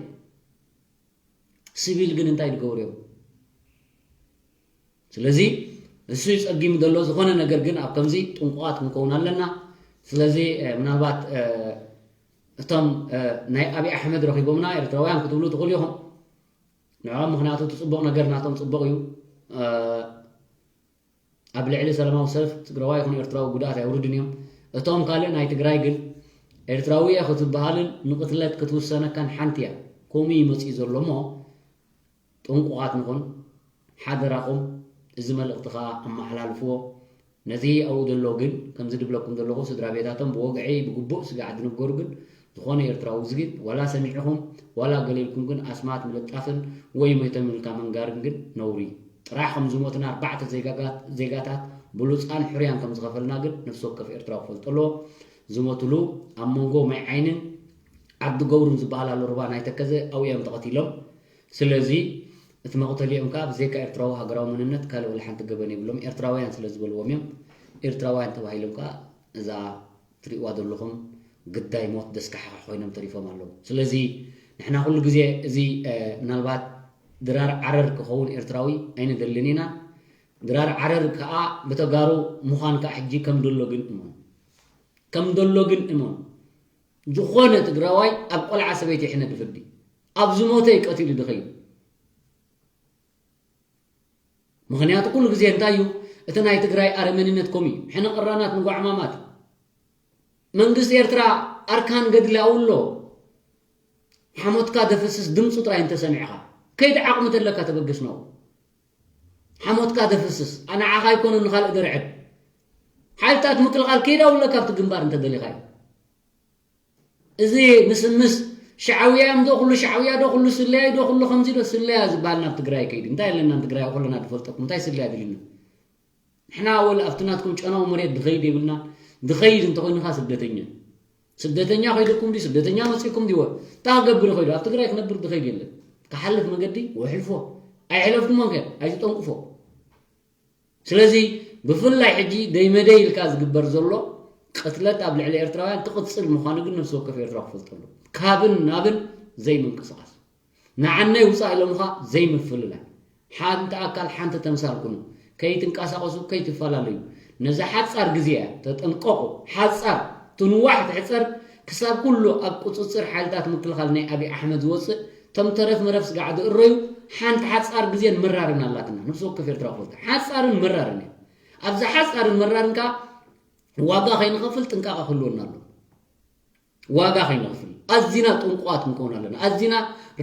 ሲቪል ግን እንታይ ዝገብሩ እዮም? ስለዚ እሱ እዩ ጸጊሙ ዘሎ። ዝኾነ ነገር ግን ኣብ ከምዚ ጥንቁቓት ክንከውን ኣለና። ስለዚ ምናልባት እቶም ናይ ኣብይ ኣሕመድ ረኺቦምና ኤርትራውያን ክትብሉ ትኽእሉ ኢኹም። ንዕኦም ምኽንያቱ እቲ ጽቡቕ ነገር ናቶም ጽቡቕ እዩ። ኣብ ልዕሊ ሰላማዊ ሰልፍ ትግራዋይ ይኹን ኤርትራዊ ጉድኣት ኣይውርድን እዮም። እቶም ካልእ ናይ ትግራይ ግን ኤርትራዊ እየ ክትበሃልን ንቕትለት ክትውሰነካን ሓንቲ እያ። ከምኡ እዩ መፂኡ ዘሎ እሞ ጥንቁቓት ንኹን። ሓደራኹም እዚ መልእኽቲ ከዓ ኣመሓላልፍዎ። ነዚ ኣብኡ ዘሎ ግን ከምዚ ድብለኩም ዘለኹ ስድራ ቤታቶም ብወግዒ ብግቡእ ስጋዕ ዝንገሩ ግን ዝኾነ ኤርትራዊ እዚ ግን ዋላ ሰሚዕኹም ዋላ ገሌልኩም ግን ኣስማት ምልጣፍን ወይ ሞይቶም ኢልካ ምንጋርን ግን ነውሪ። ጥራሕ ከም ዝሞትና ኣርባዕተ ዜጋጋት- ዜጋታት ብሉፃን ሕርያን ከም ዝኸፈልና ግን ነፍሲ ወከፍ ኤርትራዊ ክፈልጦ ኣለዎ። ዝሞትሉ ኣብ መንጎ ማይ ዓይንን ዓዲ ገብሩን ዝበሃል ኣሎ ሩባ ናይ ተከዘ ኣብኡ እዮም ተቐቲሎም። ስለዚ እቲ መቕተሊኦም ከዓ ብዘይካ ኤርትራዊ ሃገራዊ መንነት ካልእ ወላ ሓንቲ ገበን የብሎም። ኤርትራውያን ስለ ዝበልዎም እዮም። ኤርትራውያን ተባሂሎም ከዓ እዛ ትሪእዋ ዘለኹም ግዳይ ሞት ደስካሕካሕ ኮይኖም ተሪፎም ኣለዉ። ስለዚ ንሕና ኩሉ ግዜ እዚ ምናልባት ድራር ዓረር ክኸውን ኤርትራዊ ኣይንደልን ኢና። ድራር ዓረር ከዓ ብተጋሩ ምዃን ከዓ ሕጂ ከም ደሎ ግን እመኑ። ከም ደሎ ግን እመኑ። ዝኾነ ትግራዋይ ኣብ ቆልዓ ሰበይቲ ይሕነ ድፍርዲ ኣብ ዝሞተ እዩ ቀቲሉ ድኸይድ። ምኽንያቱ ኩሉ ግዜ እንታይ እዩ እቲ ናይ ትግራይ ኣረመንነት ኮም እዩ። ሕነ ቀራናት ንጓዕማማት መንግስቲ ኤርትራ ኣርካን ገድሊ ኣውሎ ሓሞትካ ደፍስስ ድምፁ ጥራይ እንተሰሚዕኻ ከይድ ዓቕሚ ተለካ ተበገስ ነው። ሓሞትካ ደፍስስ ኣንዓኻ ኣይኮነ ንኻልእ ደርዕድ ሓይልታት ምክልኻል ከይድ ኣውለካ ኣብቲ ግንባር እንተደሊኻ እዩ። እዚ ምስምስ ሻዕውያ እዮም ዶ ኩሉ ሻዕውያ ዶ ኩሉ ስለያ ዶ ኩሉ ከምዚ ዶ ስለያ ዝበሃል ናብ ትግራይ ከይዱ እንታይ ኣለና ትግራይ ኩልና ድፈልጠኩም እንታይ ስለያ ድልና ንሕና ወል ኣብቲ ናትኩም ጨናው መሬት ድኸይድ የብልና ድኸይድ እንተኮይኑካ ስደተኛ ስደተኛ ከይድኩም ዲ ስደተኛ መፅእኩም ዲወ እንታይ ክገብር ይኸይዱ ኣብ ትግራይ ክነብር ድኸይድ የለን ክሓልፍ መገዲ ወሕልፎ ኣይሕለፍኩሞን ከ ኣይትጠንቁፎ ስለዚ ብፍላይ ሕጂ ደይመደይ ኢልካ ዝግበር ዘሎ ቅትለት ኣብ ልዕሊ ኤርትራውያን ክቕጽል ምዃኑ ግን ነፍሲ ወከፍ ኤርትራ ክፈልጠሉ ካብን ናብን ዘይምንቅስቓስ ንዓነይ ውፃእ ኢሎምኻ ዘይምፍልላይ ሓንቲ ኣካል ሓንቲ ተምሳል ኩኑ ከይትንቀሳቐሱ ከይትፈላለዩ ነዛ ሓፃር ግዜ እያ ተጠንቀቑ ሓፃር ትንዋሕ ትሕፀር ክሳብ ኩሉ ኣብ ቁፅፅር ሓይልታት ምክልኻል ናይ ኣብይ ኣሕመድ ዝወፅእ እቶም ተረፍ መረፍ ስጋዕ ዝእረዩ ሓንቲ ሓፃር ግዜን መራርን ኣላትና ነፍሲ ወከፍ ኤርትራ ክፈልጣ ሓፃርን መራርን እያ ኣብዚ ሓፃርን መራርን ከዓ ዋጋ ከይንኸፍል ጥንቃቐ ክህልወና ኣሎ ዋጋ ከይንኸፍል ኣዚና ጥንቁቓት ክንከውን ኣለና ኣዚና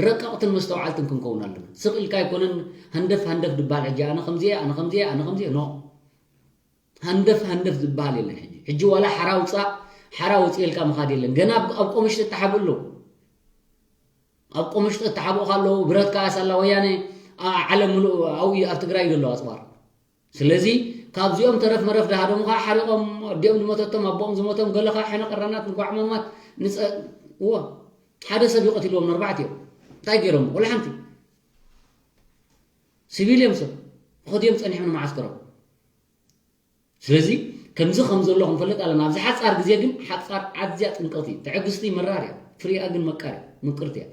ረቀቕትን መስተውዓልትን ክንከውን ኣለና ስቕ ኢልካ ኣይኮነን ሃንደፍ ሃንደፍ ድባል ሕጂ ኣነ ከምዚ ኣነ ከምዚ ኣነ ከምዚ ኖ ሃንደፍ ሃንደፍ ዝበሃል የለን ሕጂ ሕጂ ዋላ ሓራ ውፃእ ሓራ ወፂኤልካ ምኻድ የለን ገና ኣብ ቆምሽቲ እተሓብኡ ኣለዉ ኣብ ቆምሽቲ እተሓብኡ ኣለዉ ብረት ከዓ ሳላ ወያነ ዓለም ምሉእ ኣብኡ ኣብ ትግራይ እዩ ዘለዋ ኣፅዋር ስለዚ ካብዚኦም ተረፍ መረፍ ድሃደሙ ከዓ ሓሪቆም ኣዲኦም ዝመተቶም ኣቦኦም ዝመቶም ገለ ከዓ ሕነ ቀረናት ንጓዕማማት ንፀ እዎ ሓደ ሰብ ይቀትልዎም ንኣርባዕቲኦም እንታይ ገይሮም ወላ ሓንቲ ሲቪል እዮም ሰብ ከድዮም ፀኒሖም ንመዓስከሮም ስለዚ ከምዚ ከም ዘሎ ክንፈልጥ ኣለና ኣብዚ ሓፃር ግዜ ግን ሓፃር ኣዝያ ጥንቅቕቲ ትዕግስቲ መራር እያ ፍሪኣ ግን መቃር እያ ምቅርቲ እያ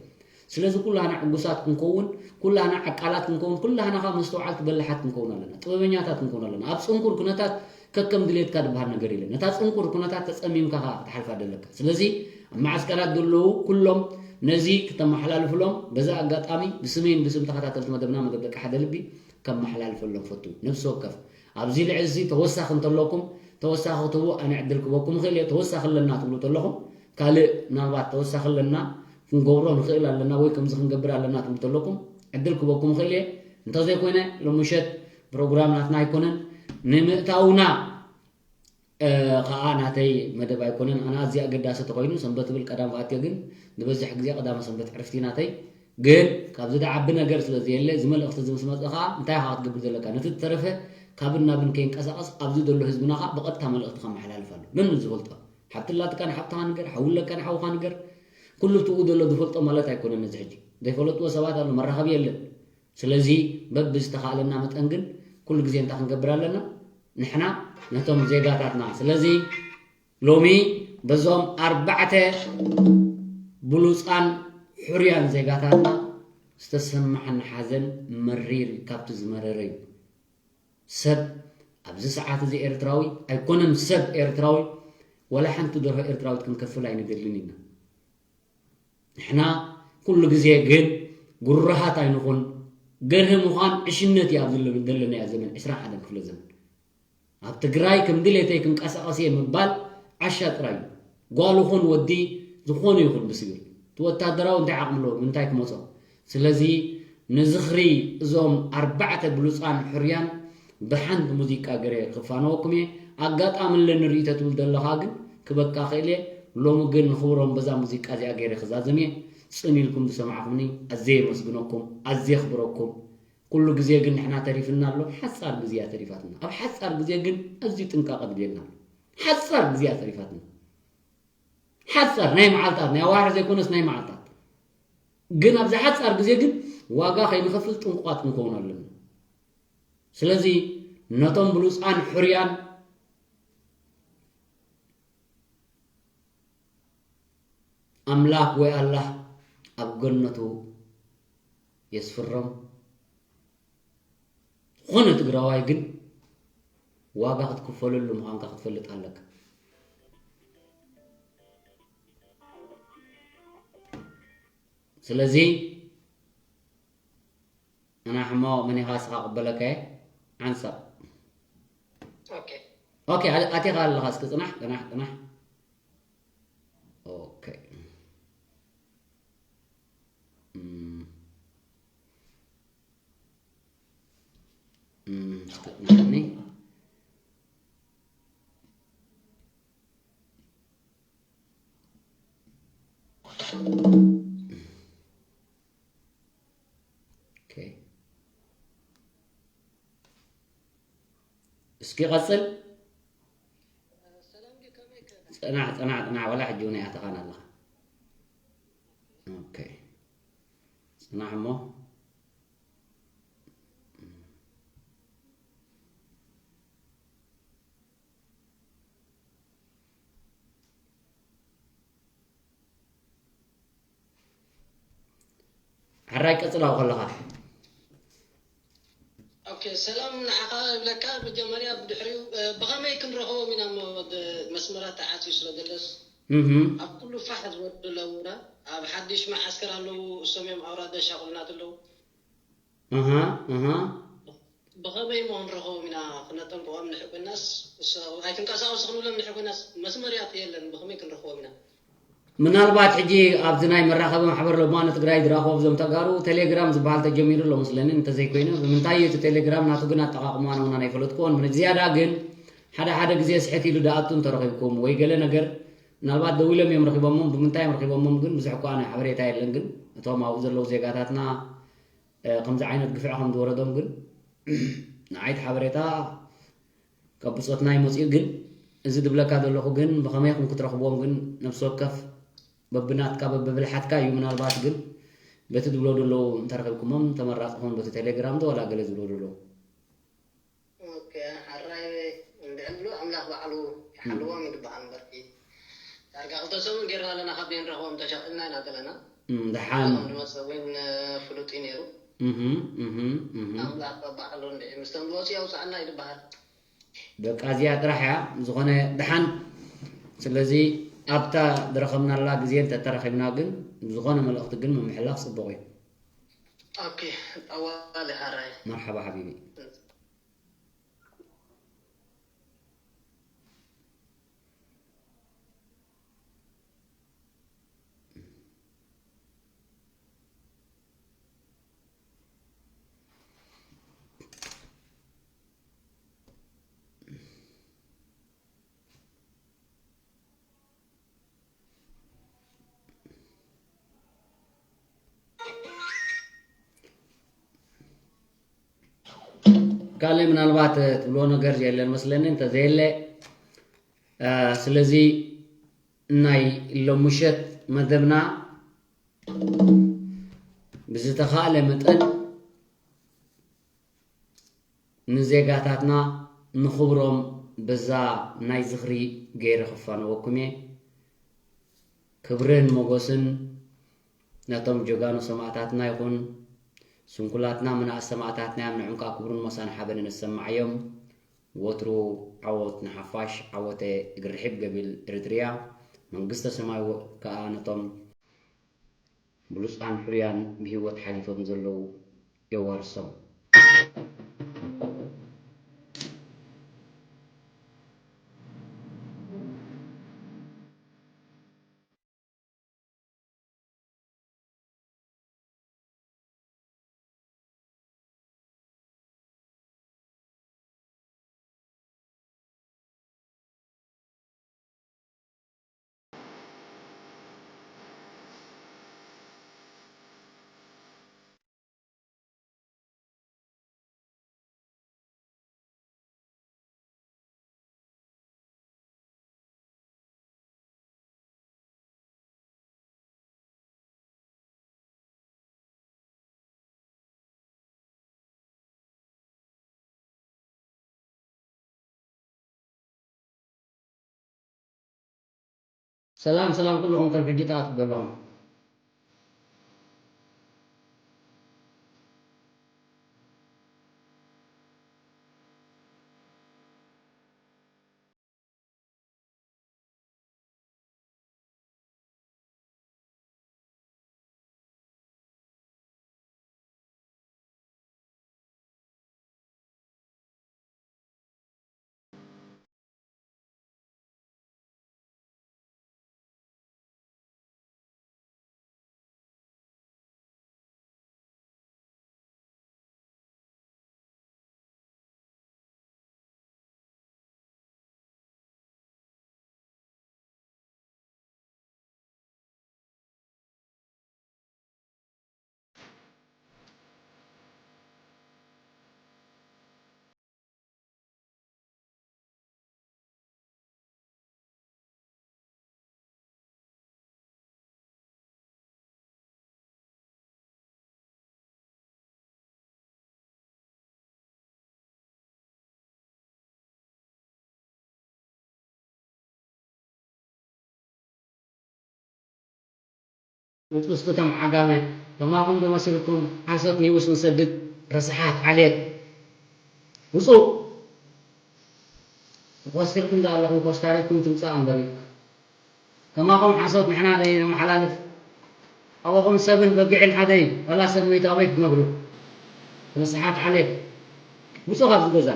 ስለዚ ኩላና ዕጉሳት ክንከውን ኩላና ዓቃላት ክንከውን ኩላና ከዓ መስተውዓልቲ በላሓት ክንከውን ኣለና ጥበበኛታት ክንከውን ኣለና ኣብ ፅንኩር ኩነታት ከከም ድሌትካ ዝበሃል ነገር የለን ነታ ፅንኩር ኩነታት ተፀሚምካ ከዓ ክትሓልፋ ደለካ ስለዚ ኣብ መዓስከራት ዘለዉ ኩሎም ነዚ ክተመሓላልፍሎም በዚ ኣጋጣሚ ብስመይን ብስም ተኸታተልቲ መደብና መደብ ደቂ ሓደ ልቢ ከመሓላልፈሎም ፈቱ ነብሲ ወከፍ ኣብዚ ልዕሊ እዚ ተወሳኺ እንተለኩም ተወሳኺ ክትህቡ ኣነ ዕድል ክበኩም ይኽእል እየ ተወሳኺ ኣለና ትብሉ ተለኹም ካልእ ምናልባት ተወሳኺ ኣለና ክንገብሮ ንኽእል ኣለና ወይ ከምዚ ክንገብር ኣለና ትብሉ ተለኩም ዕድል ክበኩም ይኽእል እየ እንተዘይኮይነ ሎምሸት ፕሮግራም ናትና ኣይኮነን ንምእታውና ከዓ ናተይ መደብ ኣይኮነን ኣነ ኣዝያ ኣገዳሲ ተኮይኑ ሰንበት ብል ቀዳም ክኣትዮ ግን ዝበዝሕ ግዜ ቀዳመ ሰንበት ዕርፍቲ ናተይ ግን ካብዚ ደዓቢ ነገር ስለ ዘየለ እዚ መልእኽቲ እዚ ምስ መፀ ከዓ እንታይ ኢኻ ክትገብር ዘለካ ነቲ ዝተረፈ ካብን ናብን ከይንቀሳቐስ ኣብዚ ዘሎ ህዝብና ከዓ ብቐጥታ መልእኽቲ ከመሓላልፍ ኣሎ መን ዝፈልጦ ሓብቲ ኣላትካ ንሓብትኻ ንገር ሓዊ ኣለካ ንሓውኻ ንገር ኩሉ ትኡ ዘሎ ዝፈልጦ ማለት ኣይኮነን እዚ ሕጂ ዘይፈለጥዎ ሰባት ኣሎ መራኸቢ የለን ስለዚ በብዝተኻእለና መጠን ግን ኩሉ ግዜ እንታይ ክንገብር ኣለና ንሕና ነቶም ዜጋታትና ስለዚ ሎሚ በዞም ኣርባዕተ ብሉጻን ሕሩያን ዜጋታትና ዝተሰማዓኒ ሓዘን መሪር እዩ፣ ካብቲ ዝመረረ እዩ። ሰብ ኣብዚ ሰዓት እዚ ኤርትራዊ ኣይኮነን፣ ሰብ ኤርትራዊ፣ ወላ ሓንቲ ደርሆ ኤርትራዊት ክንከፍል ኣይንደልን ኢና። ንሕና ኩሉ ግዜ ግን ግሩሃት ኣይንኹን። ገርሂ ምዃን ዕሽነት እዩ ኣብዚ ዘለናዮ ዘመን፣ ዕስራን ሓደን ክፍለ ዘመን። ኣብ ትግራይ ከም ድሌተይ ክንቀሳቐስ እየ ምባል ዓሻ ጥራይ እዩ። ጓል ይኹን ወዲ ዝኾነ ይኹን ብስብል እቲ ወታደራዊ እንታይ ዓቕሚ ኣለዎ? ብምንታይ ክመጾ? ስለዚ ንዝኽሪ እዞም ኣርባዕተ ብሉጻን ሕሩያን ብሓንቲ ሙዚቃ ገይረ ክፋነወኩም እየ። ኣጋጣሚ ኣለኒ ርእይቶ ትብል ዘለኻ ግን ክበካ ክእል እየ። ሎሚ ግን ንኽብሮም በዛ ሙዚቃ እዚኣ ገይረ ክዛዘም እየ። ጽን ኢልኩም ዝሰማዕኹምኒ ኣዝየ የመስግነኩም፣ ኣዝየ የኽብረኩም። ኩሉ ግዜ ግን ንሕና ተሪፍና ኣሎ፣ ሓጻር ግዜ እያ ተሪፋትና። ኣብ ሓጻር ግዜ ግን ኣዝዩ ጥንቃቐ ድልየና ኣሎ። ሓጻር ግዜ እያ ተሪፋትና። ሓጻር ናይ መዓልታት፣ ናይ ኣዋርሕ ዘይኮነስ ናይ መዓልታት። ግን ኣብዚ ሓጻር ግዜ ግን ዋጋ ከይንኸፍል ጥንቁቓት ክንከውን ኣለና። ስለዚ ነቶም ብሉጻን ሕሩያን ኣምላኽ ወይ ኣላህ ኣብ ገነቱ የስፍሮም። ዝኾነ ትግራዋይ ግን ዋጋ ክትክፈለሉ ምዃንካ ክትፈልጥ ኣለካ። ስለዚ ኣናሕሞ መን ኢኻ እስኻ ቅበለካ እየ። ዓንሳብ። ኦኬ። ኦኬ፣ ኣለ- ኣቲኻ ኣለኻ። እስኪ ጽናሕ፣ ጽናሕ፣ ጽናሕ። ኦኬ። እም። እም፣ እስኪ ጽናሕኒ። ኦኬ። እስኪ ቀጽል። ጽናሕ፣ ጽናሕ፣ ጽናሕ፣ ወላ ሕጂ እውን ኣይኣተኻን ኣለኻ። ኦኬ። ጽናሕ እሞ። ሕራይ ቀጽል ኣብኡ ከለኻ። ኦኬ፣ ሰላም ንዓኻ ይብለካ። መጀመርያ ብድሕሪኡ፣ እ፣ ብኸመይ ክንረኽቦም ኢና እሞ፣ ድ-፣ መስመራት ተዓጽዩ ስለ ዘለስ? እህ። ኣብ ኩሉ ፋሕ ዝበሉ ኣለውና። ኣብ ሓድሽ መዓስከር ኣለዉ፣ እሶም እዮም ኣውራጃ ሻቑልናት ኣለዉ። እህ፣ እህ። ብኸመይ እሞ ክንረኽቦም ኢና? ክነጠንቅቖም ንድሕር ኮይናስ፣ እሶ-፣ ኣይትንቀሳቐሱ ክንብሎም ንድሕር ኮይናስ፣ መስመር ያት የለን። ብኸመይ ክንረኽቦም ኢና? ምናልባት ሕጂ ኣብዚ ናይ መራኸቢ ማሕበር ለማኖ ትግራይ ዝራኸቡ እዞም ተጋሩ ቴሌግራም ዝበሃል ተጀሚሩ ኣሎ መስለኒ፣ እንተዘይኮይኑ። ብምንታይ እዩ እቲ ቴሌግራም ናቱ ግን ኣጠቓቕምዋን እውን ኣይፈለጥኩዎን። ብዝያዳ ግን ሓደ ሓደ ግዜ ስሕት ኢሉ ደኣቱ እንተረኺብኩም ወይ ገለ ነገር ምናልባት ደዊሎም እዮም ረኺቦሞም፣ ብምንታይ እዮም ረኺቦሞም ግን ብዙሕ እኳ ናይ ሓበሬታ የለን። ግን እቶም ኣብኡ ዘለዉ ዜጋታትና እ፣ ከምዚ ዓይነት ግፍዒ ከም ዝወረዶም ግን ንዓይ እቲ ሓበሬታ ካብ ብጾትና እዩ መጺኡ። ግን እዚ ዝብለካ ዘለኹ ግን ብኸመይ ኢኹም ክትረኽብዎም ግን ነብሲ ወከፍ በብናትካ በብብልሓትካ እዩ። ምናልባት ግን በቲ ዝብሎ ዘለዉ እንተረኺብኩሞም ተመራጺ ክኾን በቲ ቴሌግራም ዶ ዋላ ገለ ዝብሎ ዘለዉ። ኦኬ፣ ሕራይ እንድሕሉ ኣምላኽ ባዕሉ ይሓልዎም እዩ ዝበሃል እምበርኪ። ዳርጋ ክልተ ሰሙን ጌርና ኣለና ካብ ዘይንረኽቦም ተሻቒልና ኢና ዘለና። እም፣ ደሓን። እዞም ዝመጽእ እውን ፍሉጥ እዩ ነይሩ። እህም፣ እህም፣ እህም። ኣምላኽ ባዕሉ እንድዒ ምስቶም ዝመጽኡ የውፅኣና እዩ ዝበሃል። በቃ እዚኣ ጥራሕ እያ። ዝኾነ ደሓን። ስለዚ ኣብታ ዝረኸብናላ ግዜ እንተተረኺብና ግን ዝኾነ መልእኽቲ ግን ምምሕላፍ ጽቡቕ እዩ። ኦኬ፣ ጠዋሊ ሓራይ። መርሓባ ሓቢቢ። ካልእ ምናልባት ትብልዎ ነገር የለን መስለኒ፣ እንተዘየለ፣ እ፣ ስለዚ ናይ ሎምሸት መደብና ብዝተኻእለ መጠን ንዜጋታትና ንኽብሮም በዛ ናይ ዝኽሪ ገይረ ክፋነወኩም እየ። ክብርን ሞጎስን ነቶም ጀጋኑ ሰማእታትና ይኹን። ስንኩላትና መናእስ ሰማእታትና እዮም፣ ንዕም ከኣ ክብርን ሞሳን ሓበንን የሰማዓዮም። ወትሩ ዓወት ንሓፋሽ፣ ዓወተ እግሪ ርሒብ ገቢል ኤርትርያ። መንግስተ ሰማይ ወ-፣ ከኣ ነቶም ብሉጻን ሕሩያን ብህይወት ሓሊፎም ዘለዉ የዋርሶም። ሰላም ሰላም ኩልኹም ከም ሕጂ ትኣትዉ ዘለኹም። ውጹ እስኪ እቶም ዓጋመ፣ ከማኹም ዶ መሲልኩም ሓሶት ኒውስ ንሰድድ ረሳሓት ዓሌት። ውጹ። ተኾስቲርኩም ዶ ኣለኹም? ኮስታሪትኩም ትምጻእ እምበር እዩ። ከማኹም ሓሶት ንሕና ደይ ነመሓላልፍ። ኣባኹም ሰብን በጊዕን ሓደ እዩ። ዋላ ሰብ መይቱ ኣበይ ክትነብሩ? ረሳሓት ዓሌት። ውጹ ካብዚ ገዛ።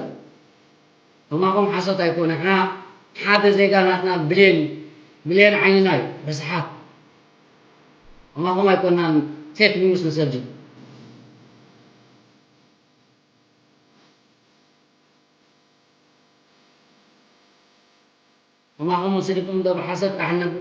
ከማኹም ሓሶት ኣይኮነ። ንሕና ሓደ ዜጋ ናትና ብሌን፣ ብሌን ዓይንና እዩ። ረሳሓት። ከማኹም ኣይኮናን ፌክ ኒውስ ንሰድድ። ከማኹም ወሲድኩም ዶ ብሓሶት ኣሕነብ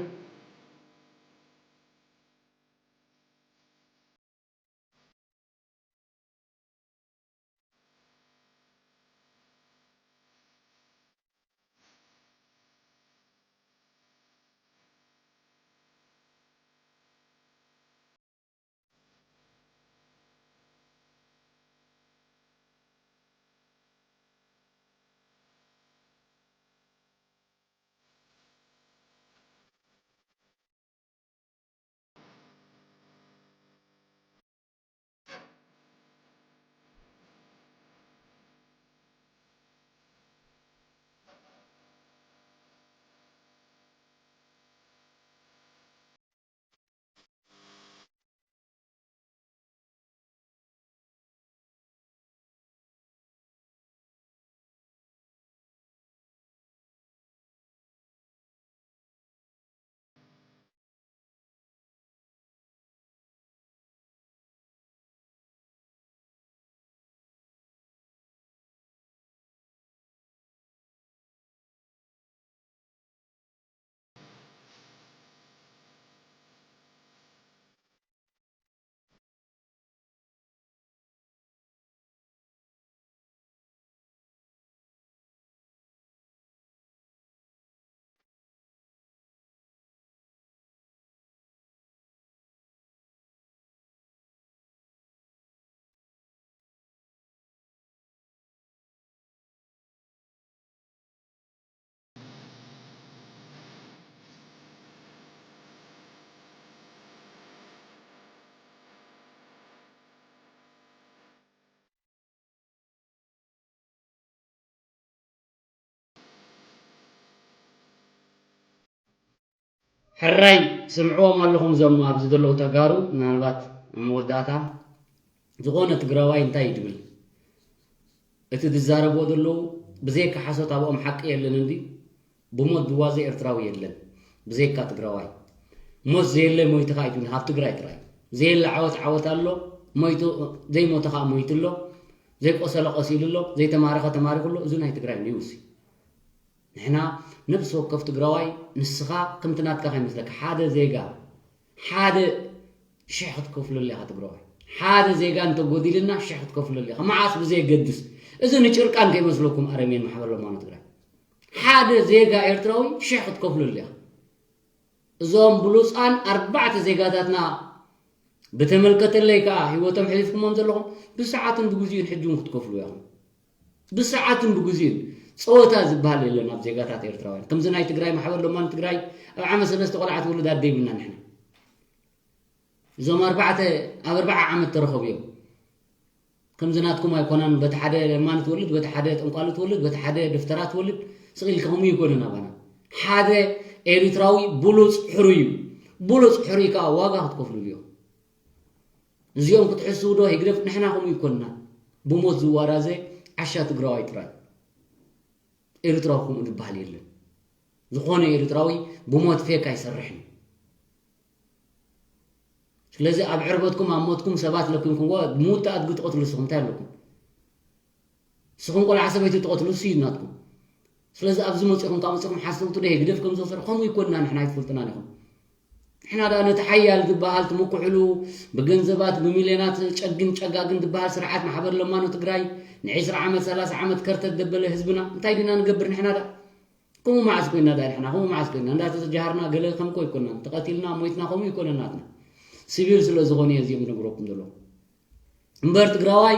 ሕራይ ስምዕዎም ኣለኹም እዞም ኣብዚ ዘለዉ ተጋሩ። ምናልባት ኣብ መወዳእታ ዝኾነ ትግራዋይ እንታይ እዩ ዝብል? እቲ ዝዛረብዎ ዘለዉ ብዘይካ ሓሶት ኣብኦም ሓቂ የለን እንዲ ብሞት ዝዋዘ ኤርትራዊ የለን ብዘይካ ትግራዋይ። ሞት ዘየለ ሞይትኻ እዩ ትብል፣ ኣብ ትግራይ ጥራይ። ዘየለ ዓወት ዓወት ኣሎ፣ ሞይቱ፣ ዘይሞተ ኸዓ ሞይቱ ኣሎ፣ ዘይቆሰለ ቆሲሉ ኣሎ፣ ዘይተማረኸ ተማሪኹ ኣሎ። እዚ ናይ ትግራይ ኒውስ እዩ። ንሕና ነብሲ ወከፍ ትግራዋይ ንስኻ ከምቲ ናትካ ከይመስለካ ሓደ ዜጋ ሓደ ሽሕ ክትከፍለሉ ኢኻ ትግራዋይ። ሓደ ዜጋ እንተጎዲልና ሽሕ ክትከፍለሉ ኢኻ። መዓስ ብዘየገድስ። እዚ ንጭርቃን ከይመስለኩም ኣረሜን ማሕበር ለማኖ ትግራይ። ሓደ ዜጋ ኤርትራዊ ሽሕ ክትከፍለሉ ኢኻ። እዞም ብሉፃን ኣርባዕተ ዜጋታትና ብተመልከተለይ ከዓ ህይወቶም ሕሊፍኩሞም ዘለኹም ብሰዓትን ብግዜኡን ሕጂ እውን ክትከፍሉ ኢኹም። ብሰዓትን ብግዜኡን ፀወታ ዝበሃል የለን ኣብ ዜጋታት ኤርትራውያን። ከምዚ ናይ ትግራይ ማሕበር ለማኒ ትግራይ ኣብ ዓመት ሰለስተ ቆልዓ ትወልድ ኣደ ይብልና ንሕና። እዞም ኣርባዕተ ኣብ ኣርባዓ ዓመት ተረኸቡ እዮም። ከምዚ ናትኩም ኣይኮናን። በቲ ሓደ ለማኒ ትወልድ፣ በቲ ሓደ ጠንቋሊ ትወልድ፣ በቲ ሓደ ደፍተራ ትወልድ። ስቕ ኢልካ ከምኡ ይኮነን ኣባና። ሓደ ኤሪትራዊ ብሉፅ ሕሩይ እዩ። ብሉፅ ሕሩይ ከዓ ዋጋ ክትከፍልሉ እዮም። እዚኦም ክትሕስቡ ዶ ህግደፍ? ንሕና ከምኡ ይኮንና። ብሞት ዝዋራዘ ዓሻ ትግራዋይ ጥራይ። ኤርትራዊ ከምኡ ዝበሃል የለን። ዝኾነ ኤርትራዊ ብሞት ፌክ ኣይሰርሕን። ስለዚ ኣብ ዕርበትኩም ኣብ ሞትኩም ሰባት ለኪምኩምዎ፣ ምውት ኣድጊ ትቐትሉ ንስኹም እንታይ ኣለኩም? ንስኹም ቆልዓ ሰበይቲ ትቐትሉ እሱ እዩ ናትኩም። ስለዚ ኣብዚ መፂኹም ካብ መፂኹም ሓሰውቲ ዶ ህግደፍ ከም ዝወሰዱ ከምኡ ይኮንና ንሕና ኣይትፈልጡናን ኢኹም። ንሕና ደኣ ነቲ ሓያል ዝበሃል ትምኩሕሉ ብገንዘባት ብሚልዮናት ጨግን ጨጋግን ዝበሃል ስርዓት ማሕበር ለማኖ ትግራይ ንዒስራ ዓመት ሰላሳ ዓመት ከርተት ደበለ ህዝብና እንታይ ዲና ንገብር ንሕና ደኣ? ከምኡ መዓስ ኮይና ደኣ ንሕና? ከምኡ መዓስ ኮይና? እንዳተጃሃርና ገለ ከምኮ ኣይኮናን። ተቐቲልና ሞይትና ከምኡ ይኮነ ናትና። ሲቪል ስለ ዝኾነ እየ እዚኦም ዝነግረኩም ዘለኹ። እምበር ትግራዋይ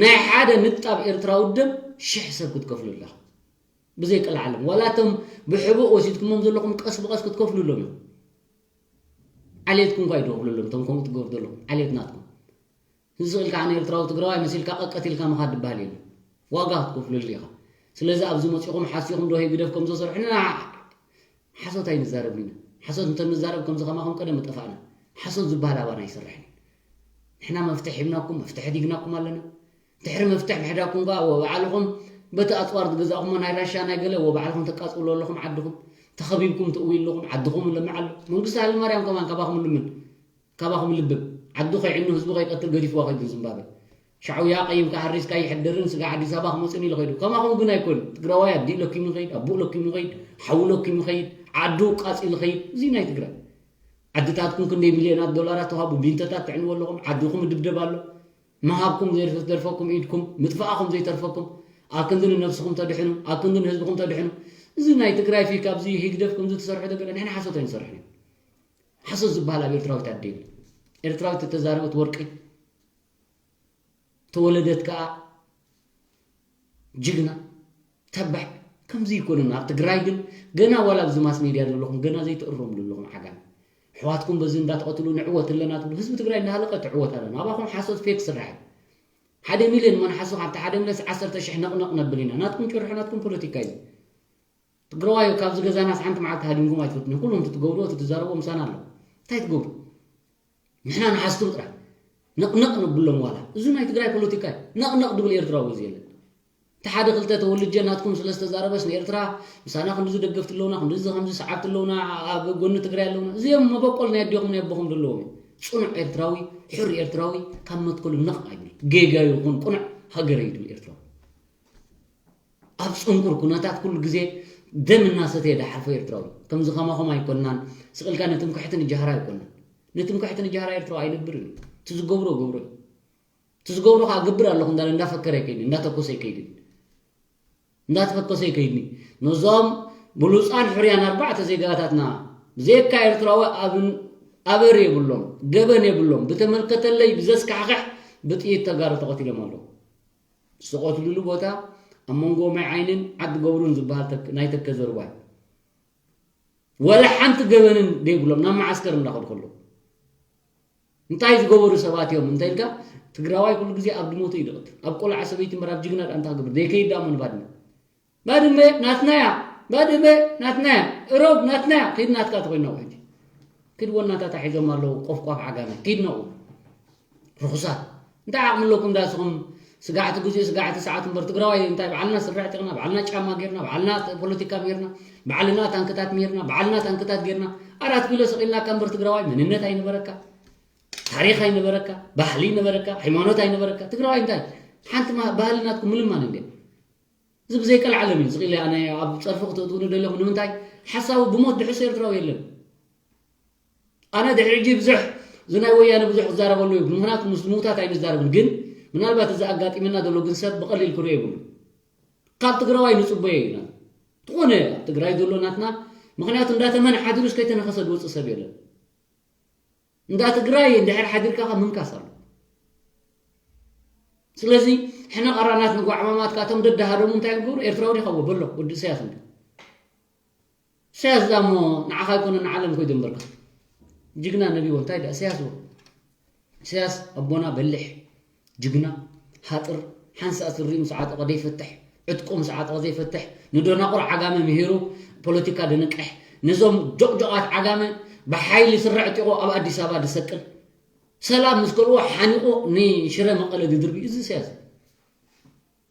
ናይ ሓደ ንጣብ ኤርትራዊ ደም ሽሕ ሰብ ክትከፍሉ ኣለኻ። ብዘይ ቀልዓለም። ዋላ እቶም ብሕቡእ ወሲድኩሞም ዘለኹም ቀስ ብቐስ ክትከፍሉ ኣሎም እዮም። ዓሌትኩም እኳ ይደኽብሉ ኣሎም። እቶም ከምኡ ትገብሩ ዘለኹም ዓሌት ናትኩም። እዚ ስቕ ኢልካ ኣነ ኤርትራዊ ትግራዋይ መሲልካ ቀቀት ኢልካ ምኻድ ዝበሃል የለን። ዋጋ ክትከፍለሉ ኢኻ። ስለዚ ኣብዚ መፂኹም ሓሲኹም ዶ ህግደፍ ከም ዘሰርሑ ንና ሓሶት ኣይንዛረብን ኢና። ሓሶት እንተንዛረብ ከምዚ ከማኹም ቀደም ምጠፋእና። ሓሶት ዝበሃል ኣባና ኣይሰርሕን እዩ። ንሕና መፍትሕ ሂብናኩም፣ መፍትሕ ዲግናኩም ኣለና። ድሕሪ መፍትሕ ምሕዳኩም ከኣ ወባዕልኹም በቲ ኣፅዋር ዝገዛእኹሞ ናይ ራሻ ናይ ገለ ወባዕልኹም ተቃፅሉ ኣለኹም ዓድኹም። ተኸቢብኩም ትእውዩ ኣለኹም፣ ዓድኹም ለምዓሉ። መንግስቲ ሃይለማርያም ከማን ካባኹም ልምን። ካባኹም ልብም። ዓዱ ከይዕኑ ህዝቡ ከይቀትል ገዲፍዋ ከይዱ ዝምባበ። ሻዕውያ ቀይምካ ሓሪስካ ይሕደርን ስጋ ኣዲስ ኣበባ ክመፅን ኢሉ ከይዱ። ከማኹም ግን ኣይኮን። ትግራዋይ ኣዲኡ ለኪሙ ይኸይድ፣ ኣቡኡ ለኪሙ ይኸይድ፣ ሓዉ ለኪሙ ይኸይድ፣ ዓዱ ቃፂሉ ይኸይድ። እዚ ናይ ትግራይ። ዓድታትኩም ክንደይ ሚልዮናት ዶላራት ተዋህቡ፣ ቢንተታት ትዕንዎ ኣለኹም፣ ዓድኹም ይድብደብ ኣሎ። ምሃብኩም ዘይተርፈኩም ኢድኩም፣ ምጥፋእኹም ዘይተርፈኩም፣ ኣብ ክንዲ ንነብስኹም ተድሕኑ፣ ኣብ ክንዲ ንህዝብኹም ተድሕኑ። እዚ ናይ ትግራይ ፊክ ኣብዚ ህግደፍ ከምዚ ትሰርሑ ደገለ ንሕና ሓሶት ኣይንሰርሕን እዩ። ሓሶት ዝበሃል ኣብ ኤርትራዊት ኣደ የለን። ኤርትራዊት እተዛረበት ወርቂ፣ ተወለደት ከኣ ጅግና፣ ተባዕ። ከምዚ ይኮነን። ኣብ ትግራይ ግን ገና ዋላ ኣብዚ ማስ ሜድያ ዘለኹም ገና ዘይትእረምሉ ኣለኹም ዓጋመ። ኣሕዋትኩም በዚ እንዳተቐትሉ ንዕወት ኣለና ትብሉ። ህዝቢ ትግራይ እናሃለቀ ትዕወት ኣለና። ኣባኹም ሓሶት ፌክ ስራሕ እዩ። ሓደ ሚልዮን መን ሓሶ ካብቲ ሓደ ሚልዮን ዓሰርተ ሽሕ ነቕነቕ ነብል ኢና። ናትኩም ጭርሖ ናትኩም ፖለቲካ እዩ። ትግራዋይ ካብዚ ገዛናስ ሓንቲ መዓልቲ ሃዲምኩም ኣይትፈልጡን። ኩሎም እቲ ትገብርዎ እቲ ትዛረብዎ ምሳና ኣሎ። እንታይ ትገብሩ? ንሕና ንሓስቡ ጥራሕ ነቕነቕ ነብሎም ዋላ። እዚ ናይ ትግራይ ፖለቲካ እዩ። ነቕነቕ ድብል ኤርትራዊ እዚ የለን። እቲ ሓደ ክልተ ተወልጀ ናትኩም ስለ ዝተዛረበስ ንኤርትራ ምሳና ክንድዚ ደገፍቲ ኣለውና፣ ክንድዚ ከምዚ ሰዓብቲ ኣለውና፣ ኣብ ጎኒ ትግራይ ኣለውና። እዚኦም መበቆል ናይ ኣዴኹም ናይ ኣቦኹም ዘለዎም እዮም። ጽኑዕ ኤርትራዊ፣ ሕር ኤርትራዊ ካብ መትከሉ ነቕ ኣይብል። ጌጋ ይኹን ቅኑዕ ሃገረይ ይብል ኤርትራዊ። ኣብ ጽንኩር ኩነታት ኩሉ ግዜ ደም እናሰተየ ዝሓልፎ ኤርትራዊ። ከምዚ ከማኹም ኣይኮንናን። ስቕ ኢልካ ንትምክሕቲ ንጃህራ ኣይኮንናን። ንትምክሕቲ ንጃህራ ኤርትራዊ ኣይነብርን እዩ። እቲ ዝገብሮ ገብሮ እዩ። እቲ ዝገብሮ ከኣ እገብር ኣለኹ እንዳለ እንዳፈከረ ኣይከይድን፣ እንዳተኮሰ ኣይከይድን። እንዳተፈከሰ ኣይከይድን እዩ። ነዞም ብሉጻን ሕሩያን ኣርባዕተ ዜጋታትና ብዘይካ ኤርትራዊ ኣብን-፣ ኣበር የብሎም፣ ገበን የብሎም። ብተመልከተለይ ብዘስካሕክሕ ብጥይት ተጋሩ ተቐቲሎም ኣለዉ። ዝተቐትልሉ ቦታ ኣብ መንጎ ማይ ዓይንን ዓዲ ገብሩን ዝበሃል ተክ-፣ ናይ ተከዘ ሩባ እዩ። ወላ ሓንቲ ገበንን ዘይብሎም ናብ መዓስከር እንዳኸዱ ከለዉ እንታይ ዝገበሩ ሰባት እዮም እንተ ኢልካ፣ ትግራዋይ ኩሉ ግዜ ኣብ ድሞቱ እዩ ዝቐትል። ኣብ ቆልዓ ሰበይቲ እምበር ኣብ ጅግና ደኣ እንታይ ክገብር? ዘይከይድ ደኣ እሞ ንባድመ። ባድመ ናትና እያ፣ ባድመ ናትና እያ፣ እሮብ ናትና እያ። ከይድ ናትካ ተኾይና ሕጂ። ኪድ ወናታታ ሒዞም ኣለዉ ቆፍቋፍ ዓጋመ ኪድ ነኡ ርኹሳት እንታይ ዓቕሚ ኣለኩም ዳስኹም ስጋዕቲ ግዜኡ ስጋዕቲ ሰዓት እምበር ትግራዋይ እንታይ ባዕልና ስረ ዕጢቕና ባዕልና ጫማ ጌርና ባዕልና ፖለቲካ ጌርና ባዕልና ታንክታት ጌርና ባዕልና ታንክታት ጌርና ኣራት ኪሎ ስቕ ኢልናካ እምበር ትግራዋይ መንነት ኣይነበረካ ታሪኽ ኣይነበረካ ባህሊ ነበረካ ሃይማኖት ኣይነበረካ ትግራዋይ እንታይ ሓንቲ ባህሊ ናትኩም ምልማን እንደ እዚ ብዘይቀልዓለም እዩ ዝኽእል ኣነ ኣብ ፀርፊ ክትእትውኒ ደለኹ ንምንታይ ሓሳቡ ብሞት ድሕሱ ኤርትራዊ የለን ኣነ ድሕሪ ሕጂ ብዙሕ እዚ ናይ ወያነ ብዙሕ ክዛረበሉ ይብሉ ምክንያቱ ምስ ምውታት ኣይንዛረብን ግን ምናልባት እዚ ኣጋጢመና ዘሎ ግን ሰብ ብቐሊል ክሪኦ ይብሉ ካብ ትግራዋይ ንፅበዮ ኢና ዝኾነ ኣብ ትግራይ ዘሎ ናትና ምክንያቱ እንዳተመን ሓዲሩስ ከይተነኸሰ ዝወፅእ ሰብ የለን እንዳ ትግራይ እንድሕር ሓዲርካ ካብ ምንካስ ኣሎ ስለዚ ሕነ ቀራናት ንጓዕማማት ካቶም ደዳሃደሙ እንታይ ይገብሩ ኤርትራዊ ዲኻ በሎ ወዲ ኢሳያስ እንዲ ኢሳያስ ዳ እሞ ንዓኻ ይኮነ ንዓለም ኮይዶ እምበርካ ጅግና ነቢዎ እንታይ ዳ ኢሳያስ በሎ ኢሳያስ ኣቦና በሊሕ ጅግና ሃጥር ሓንሳእ ስሪኡ ምስ ዓጠቐ ዘይፈትሕ ዕጥቁ ምስ ዓጠቐ ዘይፈትሕ ንደናቑር ዓጋመ ምሂሩ ፖለቲካ ደንቅሕ ነዞም ጆቕጆቓት ዓጋመ ብሓይሊ ስረ ዕጢቑ ኣብ ኣዲስ ኣበባ ዝሰቅል ሰላም ምስ ከልዎ ሓኒቑ ንሽረ መቐለ ዝድርቢ እዚ ኢሳያስ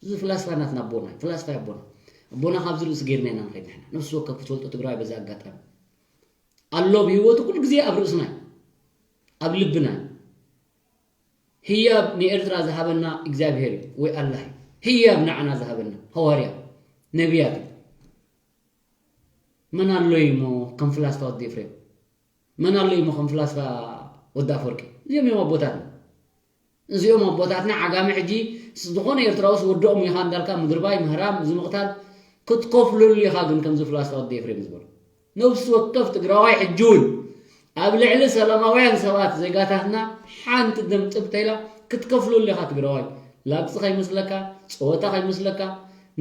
እዚ ፍላስፋ ናትና ኣቦና ፍላስፋ ኣቦና ኣቦና ካብዚ ርእሲ ገይርና ኢና ንኸይድ ንሕና ነፍሲ ወከፍ ክትፈልጦ ትግራዋይ በዚ ኣጋጣሚ ኣሎ ብህይወቱ ኩሉ ግዜ ኣብ ርእስና እዩ ኣብ ልብና እዩ ህያብ ንኤርትራ ዝሃበና እግዚኣብሄር እዩ ወይ ኣላህ እዩ ህያብ ንዓና ዝሃበና ሃዋርያ ነቢያት እዩ መን ኣሎ እሞ ከም ፍላስፋ ወዲ ኤፍሬም መን ኣሎ እሞ ከም ፍላስፋ ወዲ ኣፈወርቂ እዚኦም እዮም ኣቦታትና እዚኦም ኣቦታትና ዓጋሚ ሕጂ ዝኾነ ኤርትራውስ ወድኦም ኢኻ እንዳልካ ምድርባይ ምህራም እዚ ምቕታል ክትከፍለሉ ኢኻ ግን ከምዚ ፍላስፋ ወዲ ኤፍሬም ዝበሎ ነብሲ ወከፍ ትግራዋይ ሕጂ እውን ኣብ ልዕሊ ሰላማውያን ሰባት ዜጋታትና ሓንቲ ደም ጥብ ተይላ ክትከፍለሉ ኢኻ ትግራዋይ ላግፂ ከይመስለካ ፀወታ ከይመስለካ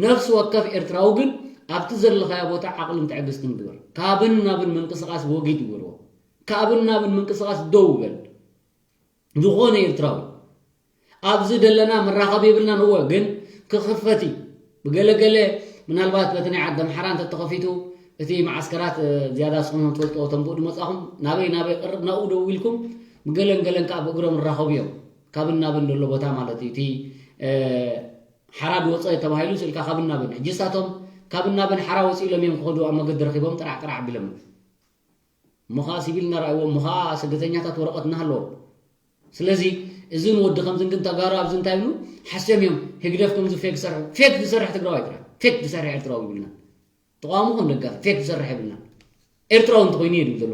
ነብሲ ወከፍ ኤርትራዊ ግን ኣብቲ ዘለኻዮ ቦታ ዓቕልን ትዕግስትን ግበር ካብን ናብን ምንቅስቃስ ወጊድ ይበልዎ ካብን ናብን ምንቅስቃስ ደው በል ዝኾነ ኤርትራዊ ኣብዚ ደለና መራኸቢ የብልናን እወ ግን ክኽፈት እዩ ብገለገለ ምናልባት በቲ ናይ ዓዲ ኣምሓራ እንተተኸፊቱ እቲ መዓስከራት ዝያዳ ስኹም ትፈልጥዎ ተንብኡ ድመፃኹም ናበይ ናበይ ቅርብ ናብኡ ደው ኢልኩም ብገለን ገለን ከዓ ብእግሮም ይራኸቡ እዮም ካብን ናብን ዘሎ ቦታ ማለት እዩ እቲ ሓራ ድወፀ ተባሂሉ ስልካ ካብን ናብን ሕጂ ሳቶም ካብን ናብን ሓራ ወፂ ኢሎም እዮም ክኸዱ ኣብ መገዲ ረኺቦም ጥራሕ ጥራሕ ኣቢሎም እሞ ከዓ ሲቪል እናረኣይዎ እሞ ከዓ ስደተኛታት ወረቐት እናሃለዎም ስለዚ እዚ ንወዲ ከምዚ ግን ተጋሩ ኣብዚ እንታይ ይብሉ ሓስዮም እዮም ህግደፍ ከምዚ ፌክ ዝሰርሑ ፌክ ዝሰርሕ ትግራዋይ ጥራሕ ፌክ ዝሰርሕ ኤርትራዊ ይብልና ተቃዋሚ ኮን ደጋፊ ፌክ ዝሰርሕ የብልና ኤርትራዊ እንተኮይኑ እየ ድብል ዘሎ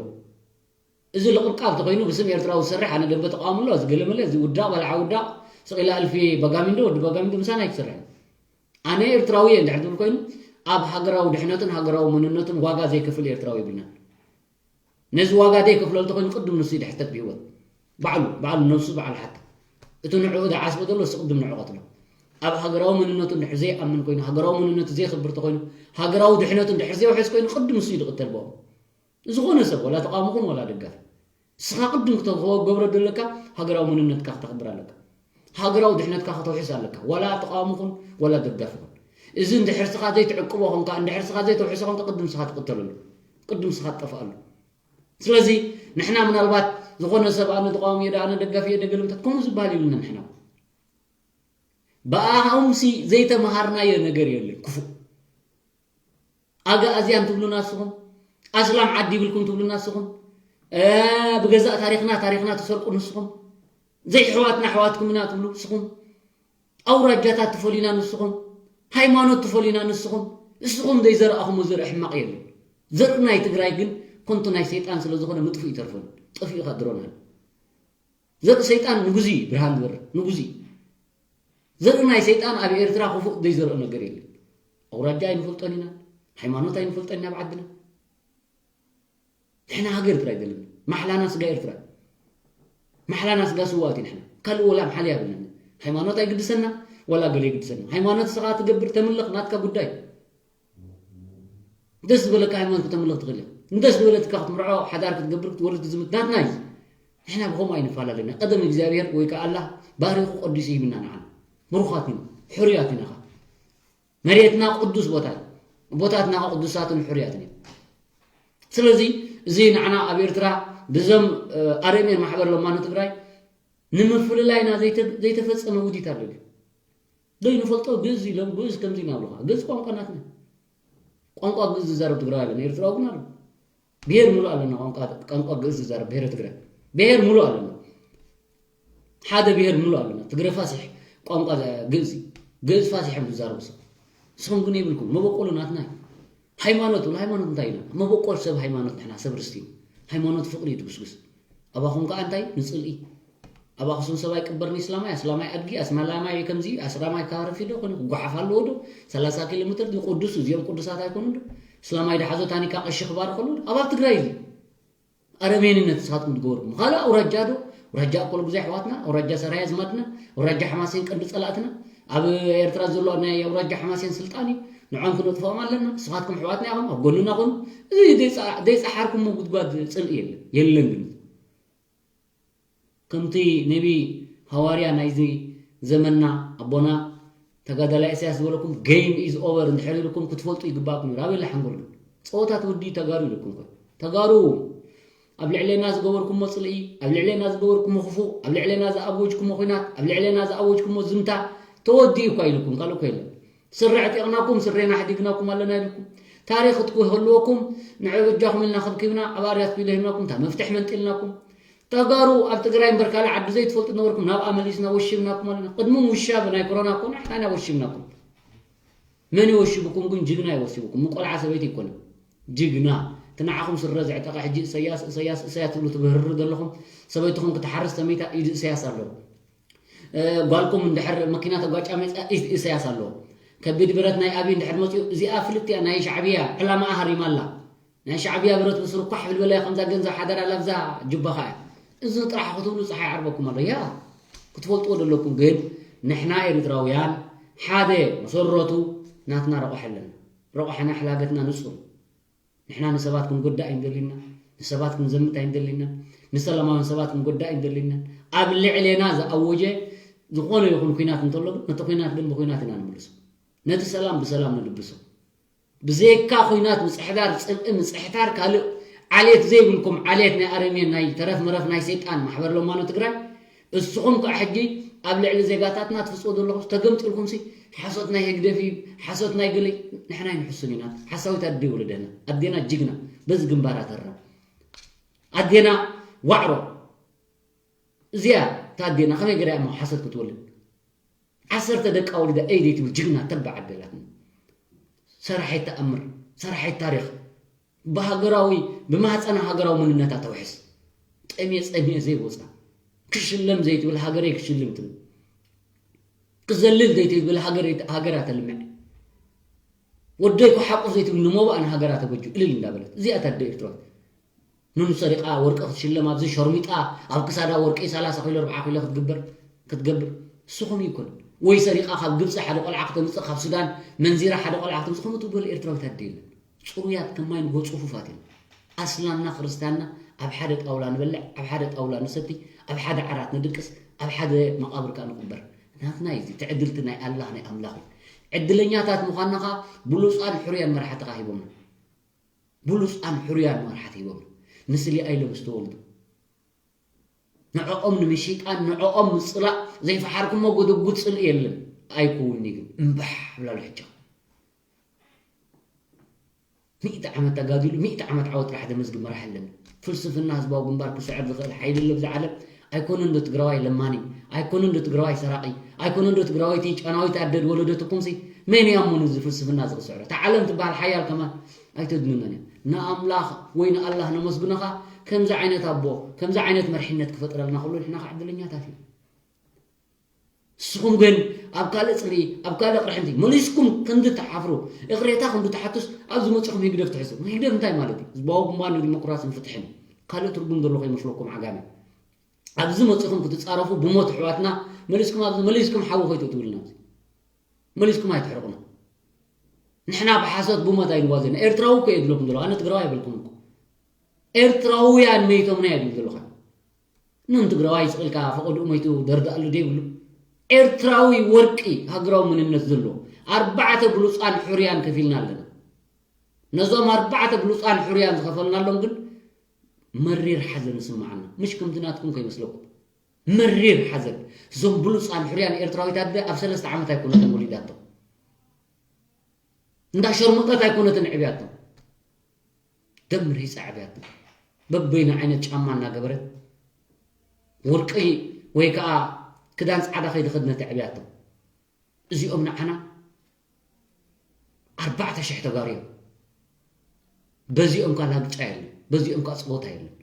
እዚ ልቕብቃብ ተኮይኑ ብስም ኤርትራዊ ዝሰርሕ ኣነ ደንበ ተቃዋሚ ኣሎ እዚ ገለመለ እዚ ውዳቕ በልዓ ውዳቕ ስቕ ኢላ እልፊ በጋሚንዶ ወዲ በጋሚንዶ ምሳና ኣይትሰርሕን ኣነ ኤርትራዊ እየ እንድሕር ዝብል ኮይኑ ኣብ ሃገራዊ ድሕነቱን ሃገራዊ መንነቱን ዋጋ ዘይከፍል ኤርትራዊ የብልናን ነዚ ዋጋ ዘይከፍለሉ ተኮይኑ ቅድም ንሱ ይድሕተት ብሂወት ባዕሉ ባዕሉ ነብሱ ባዕሉ ሓታ እቲ ንዕኡ ዝዓስቦ ዘሎ እሱ ቅድም ንዑ ቀትሎ ኣብ ሃገራዊ መንነቱ እንድሕር ዘይኣምን ኮይኑ ሃገራዊ መንነቱ ዘየኽብር ተኮይኑ ሃገራዊ ድሕነቱ እንድሕር ዘየውሕስ ኮይኑ ቅድም ንሱ እዩ ዝቕተል ብኦም ዝኾነ ሰብ ወላ ተቃውሞ ኩን ወላ ደጋፊ እስኻ ቅድም ክተገብሮ ዘለካ ሃገራዊ መንነትካ ክተኽብር ኣለካ ሃገራዊ ድሕነትካ ከተውሕስ ኣለካ ወላ ተቃውሞ ኩን ወላ ደጋፊ ኩን እዚ እንድሕር ስኻ ዘይትዕቅቦ ኮንካ እንድሕር ስኻ ዘይተውሕሶ ኮንካ ቅድም ስኻ ትቅተለሉ ቅድም ስኻ ትጠፍኣሉ ስለዚ ንሕና ምናልባት ዝኾነ ሰብ ኣነ ተቃዋሚ እየ ኣነ ደጋፊ እየ ገለ ምታት ከምኡ ዝበሃል የብልና ንሕና ብኣኻውምሲ ዘይተምሃርናዮ ነገር የለን ክፉእ ኣጋኣዝያን ትብሉና ንስኹም ኣስላም ዓዲ ይብልኩም ትብሉና ንስኹም ብገዛእ ታሪኽና ታሪኽና ትሰርቁ ንስኹም ዘይሕዋትና ኣሕዋትኩም ኢና ትብሉ ንስኹም ኣውራጃታት ትፈልዩና ንስኹም ሃይማኖት ትፈልዩና ንስኹም ንስኹም ዘይዘረእኹም ዘርኢ ሕማቕ የለን ዘርኢ ናይ ትግራይ ግን ኮንቱ ናይ ሰይጣን ስለ ዝኾነ ምጥፉእ ይተርፈን ጠፊኡ ከድሮናል ዘርኢ ሰይጣን ንጉዚ እዩ ብርሃን ዝበርህ ንጉዚ እዩ ዘርኢ ናይ ሰይጣን ኣብ ኤርትራ ክፉእ ዘይዘርኦ ነገር የለን ኣውራጃ ኣይንፈልጦን ኢና ሃይማኖት ኣይንፈልጦን ኢና ኣብ ዓድና ንሕና ሃገር ኤርትራ ኣይደለና ማሕላና ስጋ ኤርትራ ማሕላና ስጋ ስዋት እዩ ንሕና ካልእ ወላ ምሓል ያብልና ሃይማኖት ኣይግድሰና ወላ ገለ ይግድሰና ሃይማኖት ስኻ ትገብር ተምልኽ ናትካ ጉዳይ ደስ ዝበለካ ሃይማኖት ክተምልኽ ትኽእል ኢኻ ንደስ ዝበለትካ ክትምርዖ ሓዳር ክትገብር ክትወልድ ክትዝምት ናትና እዩ ንሕና ብኸምኡ ኣይንፈላለና ቀደም እግዚኣብሔር ወይ ከዓ ኣላህ ባሪኹ ቀዲሱ ሂብና ንዓና ብሩኻት ኢና ሕሩያት ኢና ኻ መሬትና ቅዱስ ቦታ እዩ ቦታትና ኸ ቅዱሳትን ሕሩያትን እዮም ስለዚ እዚ ንዓና ኣብ ኤርትራ ብዞም ኣረሜን ማሕበር ለማኖ ትግራይ ንምፍልላይና ዘይተፈፀመ ውዲት ኣሎ ድዩ? ዘይንፈልጦ ግእዝ ኢሎም ግእዝ ከምዚ ኢና ብሉኻ። ግእዝ ቋንቋ ናትና። ቋንቋ ግእዝ ዝዛረብ ትግራይ ኣለና፣ ኤርትራዊ ግን ኣሎ። ብሄር ሙሉእ ኣለና፣ ቋንቋ ግእዝ ዝዛረብ ብሄረ ትግራይ። ብሄር ሙሉእ ኣለና። ሓደ ብሄር ሙሉእ ኣለና። ትግረ ፋሲሕ ቋንቋ ግእዝ እዩ። ግእዝ ፋሲሕ እዮም ዝዛረቡ ሰብ። ንስኹም ግን የብልኩም። መበቆሉ ናትና እዩ። ሃይማኖት፣ ሃይማኖት እንታይ ኢና? መበቆል ሰብ ሃይማኖት ንሕና ሰብ ርስቲ እዩ። ሃይማኖት ፍቕሪ እዩ ድግስግስ። ኣባኹም ከኣ እንታይ? ንጽልኢ። ኣብ ኣኽሱም ሰብ ኣይቅበርን እዩ፣ እስላማይ፣ ኣስላማይ ኣድጊ፣ ኣስላማይ ከምዚ፣ ኣስላማይ ካረፊዶ ኮይኑ ክጓሓፍ ኣለዎ ዶ? ሰላሳ ኪሎ ሜትር ንቅዱስ፣ እዚኦም ቅዱሳት ኣይኮኑን ዶ? እስላማይ ድሓዞ ታኒካ ቀሺ ክባርኸሉ ዶ? ኣብ ኣብ ትግራይ እዩ። ኣረሜንነት ንስኻትኩም ትገብርኩም። ካልእ ኣውራጃ ዶ? ኣውራጃ ኣኮል ጉዛይ ኣሕዋትና፣ ኣውራጃ ሰራየ ኣዝማድና፣ ኣውራጃ ሓማሴን ቀንዲ ጸላእትና። ኣብ ኤርትራ ዘሎ ናይ ኣውራጃ ሓማሴን ስልጣን እዩ። ንዖም ክነጥፍኦም ኣለና። ንስኻትኩም ኣሕዋትና ኢኹም፣ ኣብ ጎንና ኹኑ። እዚ ዘይጸ-፣ ዘይጸሓርኩሞ ጉድጓድ ጽልኢ የለን። የለን ግን። ከምቲ ነቢ ሃዋርያ ናይዚ ዘመንና ኣቦና ተጋዳላይ ኢሳያስ ዝበለኩም፣ game is over እንድሕር ኢልኩም ክትፈልጡ ይግባእኩም ነይሩ። ኣበይ ሓንጎል ግን? ጸወታ ትውዲ ተጋሩ ኢልኩም እኮ። ተጋሩ ኣብ ልዕሌና ዝገበርኩሞ ጽልኢ፣ ኣብ ልዕሌና ዝገበርኩሞ ክፉእ፣ ኣብ ልዕሌና ዝኣወጅኩሞ ኹናት፣ ኣብ ልዕሌና ዝኣወጅኩሞ ዝምታ ተወዲኡ እኳ ኢልኩም፣ ካልእ እኮ የለን። ስረ ኣዕጢቕናኩም፣ ስሬና ኣሕዲግናኩም ኣለና ኢልኩም። ታሪኽ ክትህልወኩም ንዕበጃኹም ኢልና ከብኪብና፣ ኣብ ኣርያት ቢሎ ሂብናኩም፣ እታ መፍትሕ መንጢልናኩም። ተጋሩ ኣብ ትግራይ እምበር ካልእ ዓዲ ዘይትፈልጡ ነበርኩም፣ ናብኣ መሊስና ወሺብናኩም ኣለና። ቅድሚ ውሻበ ናይ ኮሮና እኮ ንሕና ኢና ወሺብናኩም። መን ይወሽብኩም ግን? ጅግና ይወሽብኩም። ምቆልዓ ሰበይቲ ይኮነ። ጅግና። እቲ ንዓኹም ስረ ዘዕጠቐ ሕጂ እሰያስ፣ እሰያስ፣ እሰያስ ትብሉ ትብህርሩ ዘለኹም፣ ሰበይትኹም ክትሓርስ ተመይታ ኢድ እሰያስ ኣሎ። እ፣ ጓልኩም እንድሕር መኪና ተጓጫ መፅያ ኢድ እሰያስ ኣሎ። ከቢድ ብረት ናይ ኣብይ እንድሕር መፅዩ፣ እዚኣ ፍልጥያ ናይ ሻዕብያ ዕላማኣ ሃሪማ ኣላ። ናይ ሻዕብያ ብረት ብስሩ ኳሕ ብል በለያ፣ ከምዛ ገንዘብ ሓደራ ላብዛ ጅባኻ እያ። እዚ ጥራሕ ክትብሉ ፀሓይ ዓርበኩም ኣሎ። ያ፣ ክትፈልጥዎ ዘለኩም ግን ንሕና ኤርትራውያን ሓደ መሰረቱ ናትና ረቋሒ ኣለና። ረቋሕና ሕላገትና ንጹር። ንሕና ንሰባት ክንጎዳእ ኣይንደሊና፣ ንሰባት ክንዘምት ኣይንደሊና፣ ንሰላማውያን ሰባት ክንጎዳእ ኣይንደሊና። ኣብ ልዕሌና ዝኣወጀ ዝኾነ ይኹን ኲናት እንተሎ ግን ነቲ ኲናት ግን ብኲናት ኢና ንምልሶ። ነቲ ሰላም ብሰላም ንልብሶ። ብዘይካ ኹናት ምጽሕዳር፣ ጽልኢ ምጽሕታር፣ ካልእ ዓሌት ዘይብልኩም፣ ዓሌት ናይ ኣረሜን፣ ናይ ተረፍ መረፍ ናይ ሰይጣን ማሕበር ለማኖ ትግራይ፣ እስኹም ከኣ ሕጂ ኣብ ልዕሊ ዜጋታትና ትፍጽዎ ዘለኹም ተገምጢልኩምሲ፣ ሓሶት ናይ ህግደፍ እዩ፣ ሓሶት ናይ ገለ፣ ንሕና ኣይንሕሱን ኢና። ሓሳዊት ኣደ ወለደና፣ ኣዴና ጅግና፣ በዚ ግንባራ ተራ። ኣዴና ዋዕሮ፣ እዚኣ እታ ኣዴና ከመይ ገይራ እያ እሞ ሓሶት ክትወልድ? ዓሰርተ ደቃ ወሊዳ እይ ዘይትብል ጅግና ተባዕ ኣደ ኣላትና። ሰራሒት ተኣምር፣ ሰራሒት ታሪኽ፣ ብሃገራዊ፣ ብማህፀና ሃገራዊ መንነታ ተውሕስ። ጠምየ ጸሚየ ዘይወፃ። ክሽለም ዘይትብል ሃገረይ ክሽልም ትብል። ክዘልል ዘይትብል ሃገረይ፣ ሃገራ ተልምዕ። ወደይ ክሓቁፍ ዘይትብል ንሞባእ ንሃገራ ተበጁ እልል እንዳበለት። እዚኣ እታ ኣደ ኤርትራዊት። ኑኑ ሰሪቓ ወርቂ ክትሽለም ኣብዚ ሸርሚጣ ኣብ ክሳዳ ወርቂ ሰላሳ ኪሎ ኣርብዓ ኪሎ ክትግበር፣ ክትገብር። ንስኹም ይኩን። ወይ ሰሪቓ ካብ ግብፂ ሓደ ቆልዓ ክተምፅእ፣ ካብ ሱዳን መንዚራ ሓደ ቆልዓ ክተምፅእ፣ ከምኡ ትበል ኤርትራዊት ኣደ የለን። ፅሩያት ከማይ ንጎ ፅፉፋት እዮም። ኣስላምና ክርስትያንና ኣብ ሓደ ጣውላ ንበልዕ፣ ኣብ ሓደ ጣውላ ንሰቲ፣ ኣብ ሓደ ዓራት ንድቅስ፣ ኣብ ሓደ መቓብር ከኣ ንቕበር። ናትና እዩ እዚ። ትዕድልቲ ናይ ኣላህ፣ ናይ ኣምላኽ እዩ። ዕድለኛታት ምዃንና ኸኣ ብሉፃን ሕሩያን መራሕቲ ኸኣ ሂቦምና። ብሉፃን ሕሩያን መራሕቲ ሂቦምና። ንስሊ ኣይለብስ ተወልዱ። ንዕኦም ንምሽጣን፣ ንዕኦም ምፅላእ ዘይፈሓርኩሞ ጎደጉድ ፅልኢ የለን። ኣይኮውኒ ግን እምባሕ ብላሉ ሕጃ። ሚእቲ ዓመት ተጋዲሉ፣ ሚእቲ ዓመት ዓወት ጥራሕ ዘመዝግብ መራሒ ኣለና። ፍልስፍና ህዝባዊ ግንባር ክስዕር ዝኽእል ሓይሊ ኣሎ ኣብዚ ዓለም። ኣይኮነን ዶ ትግራዋይ ለማኒ? ኣይኮነን ዶ ትግራዋይ ሰራቒ? ኣይኮነን ዶ ትግራወይቲ ጨናዊት ኣደ ወለደትኩምሲ? መን እያ እሞ ነዚ ፍልስፍና እዚ ክስዕሮ? እታ ዓለም ትበሃል ሓያል ከማን ኣይተድምኖን እያ። ንኣምላኽ ወይ ንኣላህ ነመስግኖኻ፣ ከምዚ ዓይነት ኣቦ፣ ከምዚ ዓይነት መርሒነት ክፈጥረልና ከሎ ንሕና ከዓ ዕድለኛታት ኢና። ንስኹም ግን ኣብ ካልእ ጽልኢ፣ ኣብ ካልእ ቅርሕንቲ መሊስኩም ክንዲ ትሓፍሩ፣ እቕሬታ ክንዲ ትሓቱስ ኣብዚ መጺኹም ህግደፍ ትሕዙ። ህግደፍ እንታይ ማለት እዩ? ህዝባዊ ግንባር ንዲሞክራስን ፍትሕን። ካልእ ትርጉም ዘሎ ከይመስለኩም ዓጋመ። ኣብዚ መጺኹም ክትጻረፉ ብሞት ኣሕዋትና መሊስኩም ኣብዚ መሊስኩም ሓዊ ከይትእትውልና ኣብዚ። መሊስኩም ኣይትሕርቑና። ንሕና ብሓሶት ብሞት ኣይንጓዘና። ኤርትራዊ እኮ እየ ዝብለኩም ዘለኹ። ኣነ ትግራዋይ ኣይበልኩም እኮ። ኤርትራውያን መይቶምና እየ ዝብል ዘለኹ። ንን ትግራዋይ ስቕ ኢልካ ፈቐድኡ መይቱ ደርዳኣሉ ደይብሉ። ኤርትራዊ ወርቂ ሃገራዊ መንነት ዘለዎ ኣርባዕተ ብሉፃን ሕሩያን ከፊልና ኣለና። ነዞም ኣርባዕተ ብሉፃን ሕሩያን ዝኸፈልናሎም ግን መሪር ሓዘን ዝስምዓና፣ ምሽ ከምቲ ናትኩም ከይመስለኩም። መሪር ሓዘን። እዞም ብሉጻን ሕሩያን ኤርትራዊት ኣደ ኣብ ሰለስተ ዓመት ኣይኮነትን ወሊዳቶም። እንዳ ሸርሙጠት ኣይኮነትን ዕብያቶም። ደም ርሂጻ ዕብያቶም። በበይኑ ዓይነት ጫማ እናገበረት፣ ወርቂ ወይ ከኣ ክዳን ጻዕዳ ከይተኸድነት ዕብያቶም። እዚኦም ንዓና ኣርባዕተ ሽሕ ተጋሩ እዮም። በዚኦም ከኣ ላግጫ የለን፣ በዚኦም ከኣ ጸወታ የለን።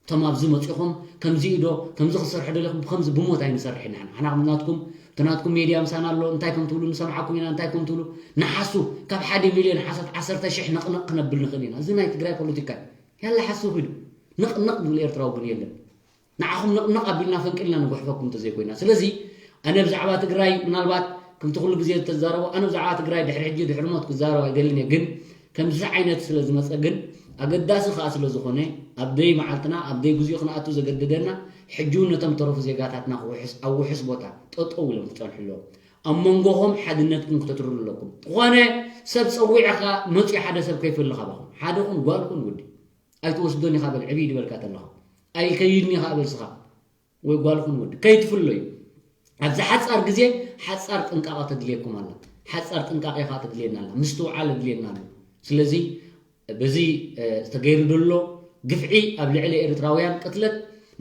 እቶም ኣብዚ መጺኹም ከምዚ ዶ ከምዚ ክሰርሑ ደለኹም፣ ብከምዚ ብሞት ኣይንሰርሕ ኢና። ንሕና ከም ናትኩም፣ እቲ ናትኩም ሜድያ ምሳና ኣሎ፣ እንታይ ከም ትብሉ ንሰምዓኩም ኢና። እንታይ ከም ትብሉ ንሓሱ። ካብ ሓደ ሚልዮን ሓሳት ዓሰርተ ሽሕ ነቕነቕ ክነብል ንኽእል ኢና። እዚ ናይ ትግራይ ፖለቲካ እዩ። ያላ ሓሱ ኪዱ። ነቕነቕ ዝብል ኤርትራዊ ግን የለን። ንዓኹም ነቕነቕ ኣቢልና ፈንቂልና ንጉሕፈኩም እንተዘይኮይና። ስለዚ ኣነ ብዛዕባ ትግራይ ምናልባት ከምቲ ኩሉ ግዜ ዝተዛረቦ፣ ኣነ ብዛዕባ ትግራይ ድሕሪ ሕጂ ድሕሪ ሞት ክዛረብ ኣይደልን እየ። ግን ከምዚ ዓይነት ስለ ዝመጸ ግን ኣገዳሲ ከኣ ስለ ዝኾነ፣ ኣብ ደይ መዓልትና ኣብ ደይ ግዜኡ ክንኣቱ ዘገደደና፣ ሕጂ እውን ነቶም ተረፉ ዜጋታትና ክውሕስ፣ ኣብ ውሑስ ቦታ ጠጠው ኢሎም ክጸንሑ ኣለዎም። ኣብ መንጎኹም ሓድነትኩም ክተትርሩ ኣለኩም። ዝኾነ ሰብ ጸዊዕኻ መጺኡ ሓደ ሰብ ከይፍሊ ካባኹም። ሓደ ኹን ጓል ኹን ወዲ። ኣይትወስዶን ኢኻ በል ዕብይ ድበልካ ተለኻ። ኣይከይድን ኢኻ በል ስኻ። ወይ ጓል ኹን ወዲ። ከይትፍለዩ። ኣብዚ ሓጻር ግዜ ሓጻር ጥንቃቐ ተድልየኩም ኣላ። ሓጻር ጥንቃቐ ኢኻ ተድልየና ኣላ። ምስትውዓል ኣድልየና ኣሎ። ስለዚ በዚ፣ እ፣ ዝተገይሩ ዘሎ ግፍዒ ኣብ ልዕሊ ኤርትራውያን ቅትለት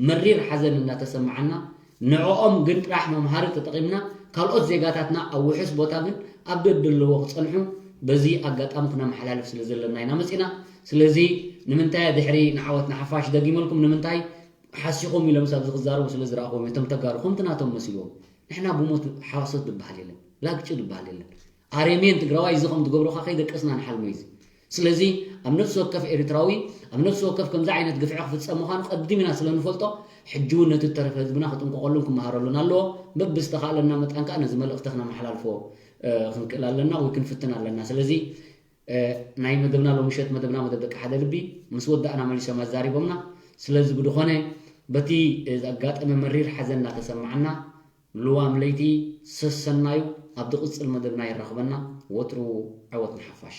መሪር ሓዘን እናተሰምዓና፣ ንዕኦም ግን ጥራሕ መምሃሪ ተጠቒምና፣ ካልኦት ዜጋታትና ኣብ ውሑስ ቦታ ግን ኣብ ደድ ዘለዎ ክጸንሑ በዚ ኣጋጣሚ ክነመሓላልፍ ስለ ዘለና ኢና መጺና። ስለዚ ንምንታይ ድሕሪ ንዓወት ንሓፋሽ ደጊመልኩም ንምንታይ ሓሲኹም ኢሎም ኣብዚ ክዛረቡ ስለ ዝረኣኹም እቶም ተጋሩ ከምቲ ናቶም መሲልዎም። ንሕና ብሞት ሓሶት ዝበሃል የለን፣ ላግጭ ዝበሃል የለን። ኣረሜን ትግራዋይ እዚ ከም ዝገብሩኻ ከይደቀስና ንሓልሞ እዩ እዚ። ስለዚ ኣብ ነፍሲ ወከፍ ኤርትራዊ፣ ኣብ ነፍሲ ወከፍ ከምዚ ዓይነት ግፍዒ ክፍጸም ምዃኑ ቀዲምና ስለ ንፈልጦ፣ ሕጂ እውን ነቲ እተረፈ ህዝብና ክጥንቀቐሉን ክመሃረሉን ኣለዎ። በብዝተኻእለና መጠን ከኣ ነዚ መልእኽቲ ክነመሓላልፎ፣ እ፣ ክንክእል ኣለና ወይ ክንፍትን ኣለና። ስለዚ፣ እ፣ ናይ መደብና ሎምሸት መደብና መደብ ደቂ ሓደ ልቢ ምስ ወዳእና መሊሶም ኣዛሪቦምና። ስለዚ ብድኾነ በቲ፣ እ፣ ዘጋጠመ መሪር ሓዘን እናተሰማዓና ልዋም ለይቲ ሰሰናዩ ኣብ ዝቕጽል መደብና የራኽበና። ወትሩ ዓወት ንሓፋሽ።